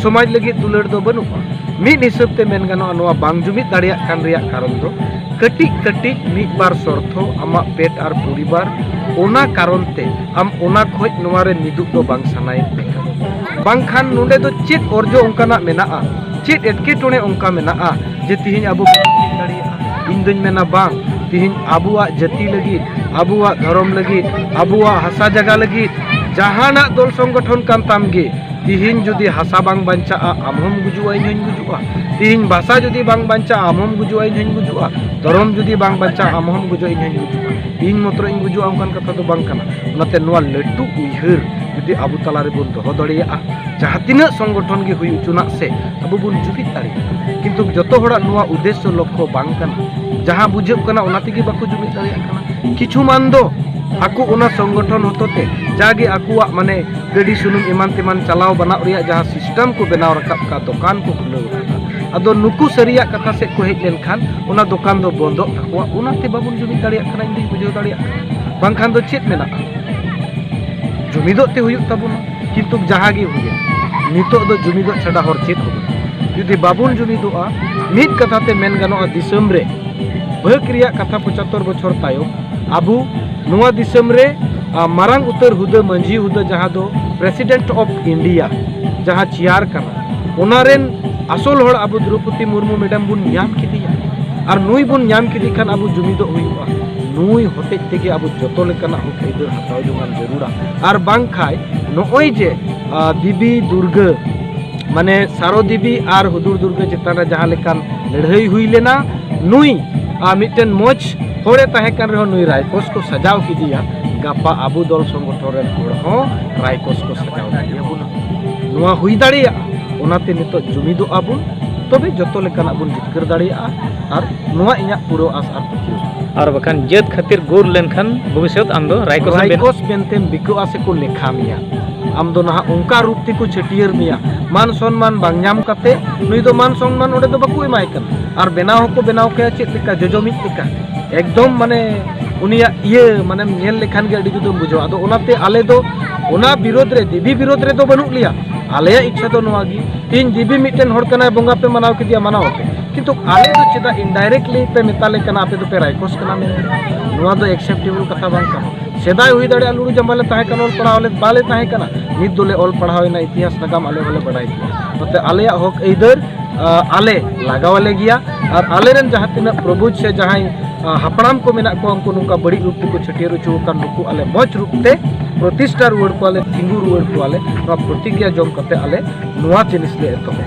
ᱥᱚᱢᱟᱡᱽ ᱞᱟᱹᱜᱤᱫ ᱫᱩᱞᱟᱹᱲ ᱫᱚ ᱵᱟᱹᱱᱩᱜᱼᱟ᱾ ᱢᱤᱫ ᱦᱤᱥᱟᱹᱵ ᱛᱮ ᱢᱮᱱ ᱜᱟᱱᱚᱜᱼᱟ, ᱱᱚᱣᱟ ᱵᱟᱝ ᱡᱩᱢᱤᱫ ᱫᱟᱲᱮᱭᱟᱜ ᱠᱟᱱ ᱨᱮᱭᱟᱜ ᱠᱟᱨᱚᱱ ᱫᱚ ᱠᱟᱹᱴᱤᱡ ᱠᱟᱹᱴᱤᱡ ᱢᱤᱫ ᱵᱟᱨ ᱥᱚᱨᱛᱷᱚ, ᱟᱢᱟᱜ ᱯᱮᱴ ᱟᱨ ᱯᱚᱨᱤᱵᱟᱨ, ᱚᱱᱟ ᱠᱟᱨᱚᱱ ᱛᱮ ᱟᱢ ᱚᱱᱟ ᱠᱷᱚᱡ ᱱᱚᱣᱟ ᱨᱮ ᱢᱤᱫᱩᱜ ᱫᱚ ᱵᱟᱝ ᱥᱟᱱᱟᱭᱮᱫ ᱢᱮᱭᱟ᱾ ᱵᱟᱝᱠᱷᱟᱱ ᱱᱚᱰᱮ ᱫᱚ ᱪᱮᱫ ᱚᱨᱡᱚ ᱚᱱᱠᱟᱱᱟᱜ ᱢᱮᱱᱟᱜᱼᱟ, ᱪᱮᱫ ᱮᱴᱠᱮᱴᱚᱬᱮ ᱚᱱᱠᱟ ᱢᱮᱱᱟᱜᱼᱟ ᱡᱮ ᱛᱤᱦᱤᱧ ᱟᱵᱚ ᱵᱚᱱ ᱡᱩᱢᱤᱫ ᱫᱟᱲᱮᱭᱟᱜᱼᱟ? ᱤᱧ ᱫᱩᱧ ᱢᱮᱱᱟ ᱵᱟᱝ, ᱛᱤᱦᱤᱧ ᱟᱵᱚᱣᱟᱜ ᱡᱟᱹᱛᱤ ᱞᱟᱹᱜᱤᱫ, ᱟᱵᱚᱣᱟᱜ ᱫᱷᱚᱨᱚᱢ ᱞᱟᱹᱜᱤᱫ, ᱟᱵᱚᱣᱟᱜ ᱦᱟᱥᱟ ᱡᱟᱭᱜᱟ ᱞᱟᱹᱜᱤᱫ ᱡᱟᱦᱟᱱᱟᱜ ᱫᱚᱞ ᱥᱚᱝᱜᱚᱴᱷᱚᱱ ᱠᱟᱱ ᱛᱟᱢ ᱜᱮ, ᱛᱤᱦᱤᱧ ᱡᱩᱫᱤ ᱦᱟᱥᱟ ᱵᱟᱝ ᱵᱟᱧᱪᱟᱜᱼᱟ, ᱟᱢ ᱦᱚᱸᱢ ᱜᱩᱡᱩᱜᱼᱟ, ᱤᱧ ᱦᱚᱸᱧ ᱜᱩᱡᱩᱜᱼᱟ᱾ ᱛᱤᱦᱤᱧ ᱵᱷᱟᱥᱟ ᱡᱩᱫᱤ ᱵᱟᱝ ᱵᱟᱧᱪᱟᱜᱼᱟ, ᱟᱢ ᱦᱚᱸᱢ ᱜᱩᱡᱩᱜᱼᱟ, ᱤᱧ ᱦᱚᱸᱧ ᱜᱩᱡᱩᱜᱼᱟ᱾ ᱫᱷᱚᱨᱚᱢ ᱡᱩᱫᱤ ᱵᱟᱝ ᱵᱟᱧᱪᱟᱜᱼᱟ, ᱟᱢ ᱦᱚᱸᱢ ᱜᱩᱡᱩᱜᱼᱟ, ᱤᱧ ᱦᱚᱸᱧ ᱜᱩᱡᱩᱜᱼᱟ᱾ ᱤᱧ ᱢᱚᱛᱨᱚ ᱤᱧ ᱜᱩᱡᱩᱜᱼᱟ, ᱚᱱᱠᱟᱱ ᱠᱟᱛᱷᱟ ᱫᱚ ᱵᱟᱝ ᱠᱟᱱᱟ᱾ ᱚᱱᱟᱛᱮ ᱱᱚᱣᱟ ᱞᱟᱹᱴᱩ ᱩᱭᱦᱟᱹᱨ ᱡᱩᱫᱤ ᱟᱵᱚ ᱛᱟᱞᱟ ᱨᱮᱵᱚᱱ ᱫᱚᱦᱚ ᱫᱟᱲᱮᱭᱟᱜᱼᱟ, ᱡᱟᱦᱟᱸ ᱛᱤᱱᱟᱹᱜ ᱥᱚᱝᱜᱚᱴᱷᱚᱱ ᱜᱮ ᱦᱩᱭ ᱦᱚᱪᱚᱱᱟᱜ ᱥᱮ, ᱟᱵᱚ ᱵᱚᱱ ᱡᱩᱢᱤᱫ ᱫᱟᱲᱮᱭᱟᱜᱼᱟ᱾ ᱠᱤᱱᱛᱩ ᱡᱚᱛᱚ ᱦᱚᱲᱟᱜ ᱱᱚᱣᱟ ᱩᱫᱽᱫᱮᱥᱥᱚ ᱞᱚᱠᱠᱷᱚ ᱵᱟᱝ ᱠᱟᱱᱟ᱾ ᱡᱟᱦᱟᱸ ᱵᱩᱡᱷᱟᱹᱜ ᱠᱟᱱᱟ, ᱚᱱᱟ ᱛᱮᱜᱮ ᱵᱟᱠᱚ ᱡᱩᱢᱤᱫ ᱫᱟᱲᱮᱭᱟᱜ ᱠᱟᱱᱟ᱾ ᱠᱤᱪᱷᱩ ᱢᱟᱱ ᱫᱚ ᱟᱠᱚ ᱚᱱᱟ ᱥᱚᱝᱜᱚᱴᱷᱚᱱ ᱦᱚᱛᱚᱛᱮ ᱡᱟᱜᱮ ᱟᱠᱚᱣᱟᱜ ᱢᱟᱱᱮ ᱜᱟᱹᱰᱤ ᱥᱩᱱᱩᱢ ᱮᱢᱟᱱ ᱛᱮᱢᱟᱱ ᱪᱟᱞᱟᱣ ᱵᱟᱱᱟᱣ ᱨᱮᱭᱟᱜ ᱡᱟᱦᱟᱸ ᱥᱤᱥᱴᱮᱢ ᱠᱚ ᱵᱮᱱᱟᱣ ᱨᱟᱠᱟᱵ ᱠᱟᱜᱼᱟ, ᱫᱚᱠᱟᱱ ᱠᱚ ᱠᱷᱩᱞᱟᱹᱣ ᱠᱟᱜᱼᱟ᱾ ᱟᱫᱚ ᱱᱩᱠᱩ ᱥᱟᱹᱨᱤᱭᱟᱜ ᱠᱟᱛᱷᱟ ᱥᱮᱫ ᱠᱚ ᱦᱮᱡ ᱞᱮᱱᱠᱷᱟᱱ ᱚᱱᱟ ᱫᱚᱠᱟᱱ ᱫᱚ ᱵᱚᱱᱫᱚᱜ ᱛᱟᱠᱚᱣᱟ᱾ ᱚᱱᱟᱛᱮ ᱵᱟᱵᱚᱱ ᱡᱩᱢᱤᱫ ᱫᱟᱲᱮᱭᱟᱜ ᱠᱟᱱᱟ, ᱤᱧ ᱫᱩᱧ ᱵᱩᱡᱷᱟᱹᱣ ᱫᱟᱲᱮᱭᱟᱜ ᱠᱟᱱᱟ᱾ ᱵᱟᱝᱠᱷᱟᱱ ᱫᱚ ᱪᱮᱫ ᱢᱮᱱᱟᱜᱼᱟ? ᱡᱩᱢᱤᱫᱚᱜ ᱛᱮ ᱦᱩᱭᱩᱜ ᱛᱟᱵᱚᱱᱟ᱾ ᱠᱤᱱᱛᱩ ᱡᱟᱦᱟᱸ ᱜᱮ ᱦᱩᱭᱮᱱ, ᱱᱤᱛᱚᱜ ᱫᱚ ᱡᱩᱢᱤᱫᱚᱜ ᱪᱷᱟᱰᱟ ᱦᱚᱨ ᱪᱮᱫ ᱦᱚᱸ ᱵᱟᱹᱱᱩᱜᱼᱟ᱾ ᱡᱩᱫᱤ ᱵᱟᱵᱚᱱ ᱡᱩᱢᱤᱫᱚᱜᱼᱟ, ᱢᱤᱫ ᱠᱟᱛᱷᱟ ᱛᱮ ᱢᱮᱱ ᱜᱟᱱᱚᱜᱼᱟ, ᱫᱤᱥᱚᱢ ᱨᱮ ᱵᱷᱟᱹᱜᱽ ᱨᱮᱭᱟᱜ ᱠᱟᱛᱷᱟ ᱯᱚᱸᱪᱟᱛᱛᱳᱨ ᱵᱚᱪᱷᱚᱨ ᱛᱟᱭᱚᱢ ᱟᱵᱚ ᱱᱚᱣᱟ ᱫᱤᱥᱚᱢ ᱨᱮ, ᱟ, ᱢᱟᱨᱟᱝ ᱩᱛᱟᱹᱨ ᱦᱩᱫᱟᱹ, ᱢᱟᱹᱡᱷᱤ ᱦᱩᱫᱟᱹ, ᱡᱟᱦᱟᱸ ᱫᱚ President of India, ᱡᱟᱦᱟᱸ ᱪᱮᱭᱟᱨ ᱠᱟᱱᱟ, ᱚᱱᱟ ᱨᱮᱱ ᱟᱥᱚᱞ ᱦᱚᱲ ᱟᱵᱚ ᱫᱨᱚᱯᱚᱫᱤ ᱢᱩᱨᱢᱩ ᱢᱮᱰᱟᱢ ᱵᱚᱱ ᱧᱟᱢ ᱠᱮᱫᱮᱭᱟ᱾ ᱟᱨ ᱱᱩᱭ ᱵᱚᱱ ᱧᱟᱢ ᱠᱮᱫᱮ ᱠᱷᱟᱱ ᱟᱵᱚ ᱡᱩᱢᱤᱫᱚᱜ ᱦᱩᱭᱩᱜᱼᱟ᱾ ᱱᱩᱭ ᱦᱚᱛᱮᱡ ᱛᱮᱜᱮ ᱟᱵᱚ ᱡᱚᱛᱚ ᱞᱮᱠᱟᱱᱟᱜ ᱦᱚᱠ ᱟᱹᱭᱫᱟᱹᱨ ᱦᱟᱛᱟᱣ ᱡᱚᱝᱟᱱ ᱡᱟᱹᱨᱩᱲᱟ᱾ ᱟᱨ ᱵᱟᱝᱠᱷᱟᱡ ᱱᱚᱜᱼᱚᱭ ᱡᱮ, ᱟ, ᱫᱮᱵᱤ ᱫᱩᱨᱜᱟᱹ, ᱢᱟᱱᱮ ᱥᱟᱨᱚ ᱫᱮᱵᱤ ᱟᱨ ᱦᱩᱫᱩᱲ ᱫᱩᱨᱜᱟᱹ ᱪᱮᱛᱟᱱ ᱨᱮ ᱡᱟᱦᱟᱸ ᱞᱮᱠᱟᱱ ᱞᱟᱹᱲᱦᱟᱹᱭ ᱦᱩᱭ ᱞᱮᱱᱟ, ᱱᱩᱭ, ᱟ, ᱢᱤᱫᱴᱮᱱ ᱢᱚᱡᱽ ᱦᱚᱲᱮ ᱛᱟᱦᱮᱸ ᱠᱟᱱ ᱨᱮᱦᱚᱸ ᱱᱩᱭ ᱨᱟᱭᱠᱚᱥ ᱠᱚ ᱥᱟᱡᱟᱣ ᱠᱮᱫᱮᱭᱟ᱾ ᱜᱟᱯᱟ ᱟᱵᱚ ᱫᱚᱞ ᱥᱚᱝᱜᱚᱴᱷᱚᱱ ᱨᱮᱱ ᱦᱚᱲ ᱦᱚᱸ ᱨᱟᱭᱠᱚᱥ ᱠᱚ ᱥᱟᱡᱟᱣ ᱠᱮᱫᱮᱭᱟ ᱵᱚᱱᱟ᱾ ᱱᱚᱣᱟ ᱦᱩᱭ ᱫᱟᱲᱮᱭᱟᱜᱼᱟ᱾ ᱚᱱᱟᱛᱮ ᱱᱤᱛᱚᱜ ᱡᱩᱢᱤᱫᱚᱜ ᱟᱵᱚᱱ, ᱛᱚᱵᱮ ᱡᱚᱛᱚ ᱞᱮᱠᱟᱱᱟᱜ ᱵᱚᱱ ᱡᱤᱛᱠᱟᱹᱨ ᱫᱟᱲᱮᱭᱟᱜᱼᱟ᱾ ᱟᱨ ᱱᱚᱣᱟ ᱤᱧᱟᱹᱜ ᱯᱩᱨᱟᱹ ᱟᱥ ᱟᱨ ᱯᱟᱹᱛᱭᱟᱹᱣ᱾ ᱟᱨ ᱵᱟᱠᱷᱟᱱ ᱡᱟᱹᱛ ᱠᱷᱟᱹᱛᱤᱨ ᱜᱩᱨ ᱞᱮᱱᱠᱷᱟᱱ ᱵᱷᱚᱵᱤᱥᱥᱚᱛ ᱟᱢ ᱫᱚ ᱨᱟᱭᱠᱚᱥ ᱮᱢ ᱵᱮᱱ- ᱨᱟᱭᱠᱚᱥ ᱢᱮᱱᱛᱮᱢ ᱵᱤᱠᱟᱹᱜᱼᱟ ᱥᱮᱠᱚ ᱞᱮᱠᱷᱟ ᱢᱮᱭᱟ᱾ ᱟᱢ ᱫᱚ ᱱᱟᱦᱟᱜ ᱚᱱᱠᱟ ᱨᱩᱯ ᱛᱮᱠᱚ ᱪᱷᱟᱹᱴᱭᱟᱹᱨ ᱢᱮᱭᱟ, ᱢᱟᱱ ᱥᱚᱱᱢᱟᱱ ᱵᱟᱝ ᱧᱟᱢ ᱠᱟᱛᱮ ᱱᱩᱭ ᱫᱚ ᱢᱟᱱ ᱥᱚᱱᱢᱟᱱ ᱚᱸᱰᱮ ᱫᱚ ᱵᱟᱠᱚ ᱮᱢᱟᱭ ᱠᱟᱱᱟ᱾ ᱟᱨ ᱵᱮᱱᱟᱣ ᱦᱚᱸᱠᱚ ᱵᱮᱱᱟᱣ ᱠᱟᱭᱟ ᱪᱮᱫ ᱞᱮᱠᱟ? ᱡᱚᱡᱚᱢᱤᱫ ᱞᱮᱠᱟ᱾ ᱮᱠᱫᱚᱢ ᱢᱟᱱᱮ ᱩᱱᱤᱭᱟᱜ ᱤᱭᱟᱹ ᱢᱟᱱᱮᱢ ᱧᱮᱞ ᱞᱮᱠᱷᱟᱱ ᱜᱮ ᱟᱹᱰᱤ ᱡᱩᱫᱟᱹᱢ ᱵᱩᱡᱷᱟᱹᱣᱟ᱾ ᱟᱫᱚ ᱚᱱᱟᱛᱮ ᱟᱞᱮ ᱫᱚ ᱚᱱᱟ ᱵᱤᱨᱳᱫᱷ ᱨᱮ, ᱫᱮᱵᱤ ᱵᱤᱨᱳᱫᱷ ᱨᱮᱫᱚ ᱵᱟᱹᱱᱩᱜ ᱞᱮᱭᱟ᱾ ᱟᱞᱮᱭᱟᱜ ᱤᱪᱪᱷᱟ ᱫᱚ ᱱᱚᱣᱟ ᱜᱮ, ᱛᱮᱦᱮᱧ ᱫᱮᱵᱤ ᱢᱤᱫᱴᱮᱱ ᱦᱚᱲ ᱠᱟᱱᱟᱭ, ᱵᱚᱸᱜᱟ ᱯᱮ ᱢᱟᱱᱟᱣ ᱠᱮᱫᱮᱭᱟ, ᱢᱟᱱᱟᱣ ᱟᱯᱮ, ᱠᱤᱱᱛᱩ ᱟᱞᱮ ᱫᱚ ᱪᱮᱫᱟᱜ indirectly ᱯᱮ ᱢᱮᱛᱟ ᱞᱮ ᱠᱟᱱᱟ ᱟᱯᱮ ᱫᱚᱯᱮ ᱨᱟᱭᱠᱚᱥ ᱠᱟᱱᱟ ᱢᱮᱱᱛᱮ? ᱱᱚᱣᱟ ᱫᱚ acceptable ᱠᱟᱛᱷᱟ ᱵᱟᱝ ᱠᱟᱱᱟ᱾ ᱥᱮᱫᱟᱭ ᱦᱩᱭ ᱫᱟᱲᱮᱭᱟᱜᱼᱟ ᱞᱩᱲᱩ ᱡᱟᱢᱵᱟ ᱞᱮ ᱛᱟᱦᱮᱸ ᱠᱟᱱᱟ, ᱚᱞ ᱯᱟᱲᱦᱟᱣ ᱞᱮ ᱵᱟᱞᱮ ᱛᱟᱦᱮᱸ ᱠᱟᱱᱟ, ᱱᱤᱛ ᱫᱚᱞᱮ ᱚᱞ ᱯᱟᱲᱦᱟᱣ ᱮᱱᱟ, ᱤᱛᱤᱦᱟᱥ ᱱᱟᱜᱟᱢ ᱟᱞᱮ ᱦᱚᱸᱞᱮ ᱵᱟᱰᱟᱭ ᱜᱮᱭᱟ᱾ ᱚᱱᱟᱛᱮ ᱟᱞᱮᱭᱟᱜ ᱦᱚᱠ ᱟᱹᱭᱫᱟᱹᱨ, ᱟ, ᱟᱞᱮ ᱞᱟᱜᱟᱣ ᱟᱞᱮ ᱜᱮᱭᱟ᱾ ᱟᱨ ᱟᱞᱮᱨᱮᱱ ᱡᱟᱦᱟᱸ ᱛᱤᱱᱟᱹᱜ ᱯᱨᱚᱵᱩᱡᱽ ᱥᱮ ᱡᱟᱦᱟᱸᱭ, ᱟ, ᱦᱟᱯᱲᱟᱢ ᱠᱚ ᱢᱮᱱᱟᱜ ᱠᱚᱣᱟ, ᱩᱱᱠᱩ ᱱᱚᱝᱠᱟ ᱵᱟᱹᱲᱤᱡ ᱨᱩᱯ ᱛᱮᱠᱚ ᱪᱷᱟᱹᱴᱭᱟᱹᱨ ᱦᱚᱪᱚ ᱟᱠᱟᱱ, ᱱᱩᱠᱩ ᱟᱞᱮ ᱢᱚᱡᱽ ᱨᱩᱯ ᱛᱮ ᱯᱨᱚᱛᱤᱥᱴᱷᱟ ᱨᱩᱣᱟᱹᱲ ᱠᱚᱣᱟᱞᱮ, ᱛᱤᱸᱜᱩ ᱨᱩᱣᱟᱹᱲ ᱠᱚᱣᱟᱞᱮ᱾ ᱱᱚᱣᱟ ᱯᱨᱚᱛᱤᱜᱽᱧᱟ ᱡᱚᱢ ᱠᱟᱛᱮ ᱟᱞᱮ ᱱᱚᱣᱟ ᱡᱤᱱᱤᱥ ᱞᱮ ᱮᱛᱚᱦᱚᱵᱟ᱾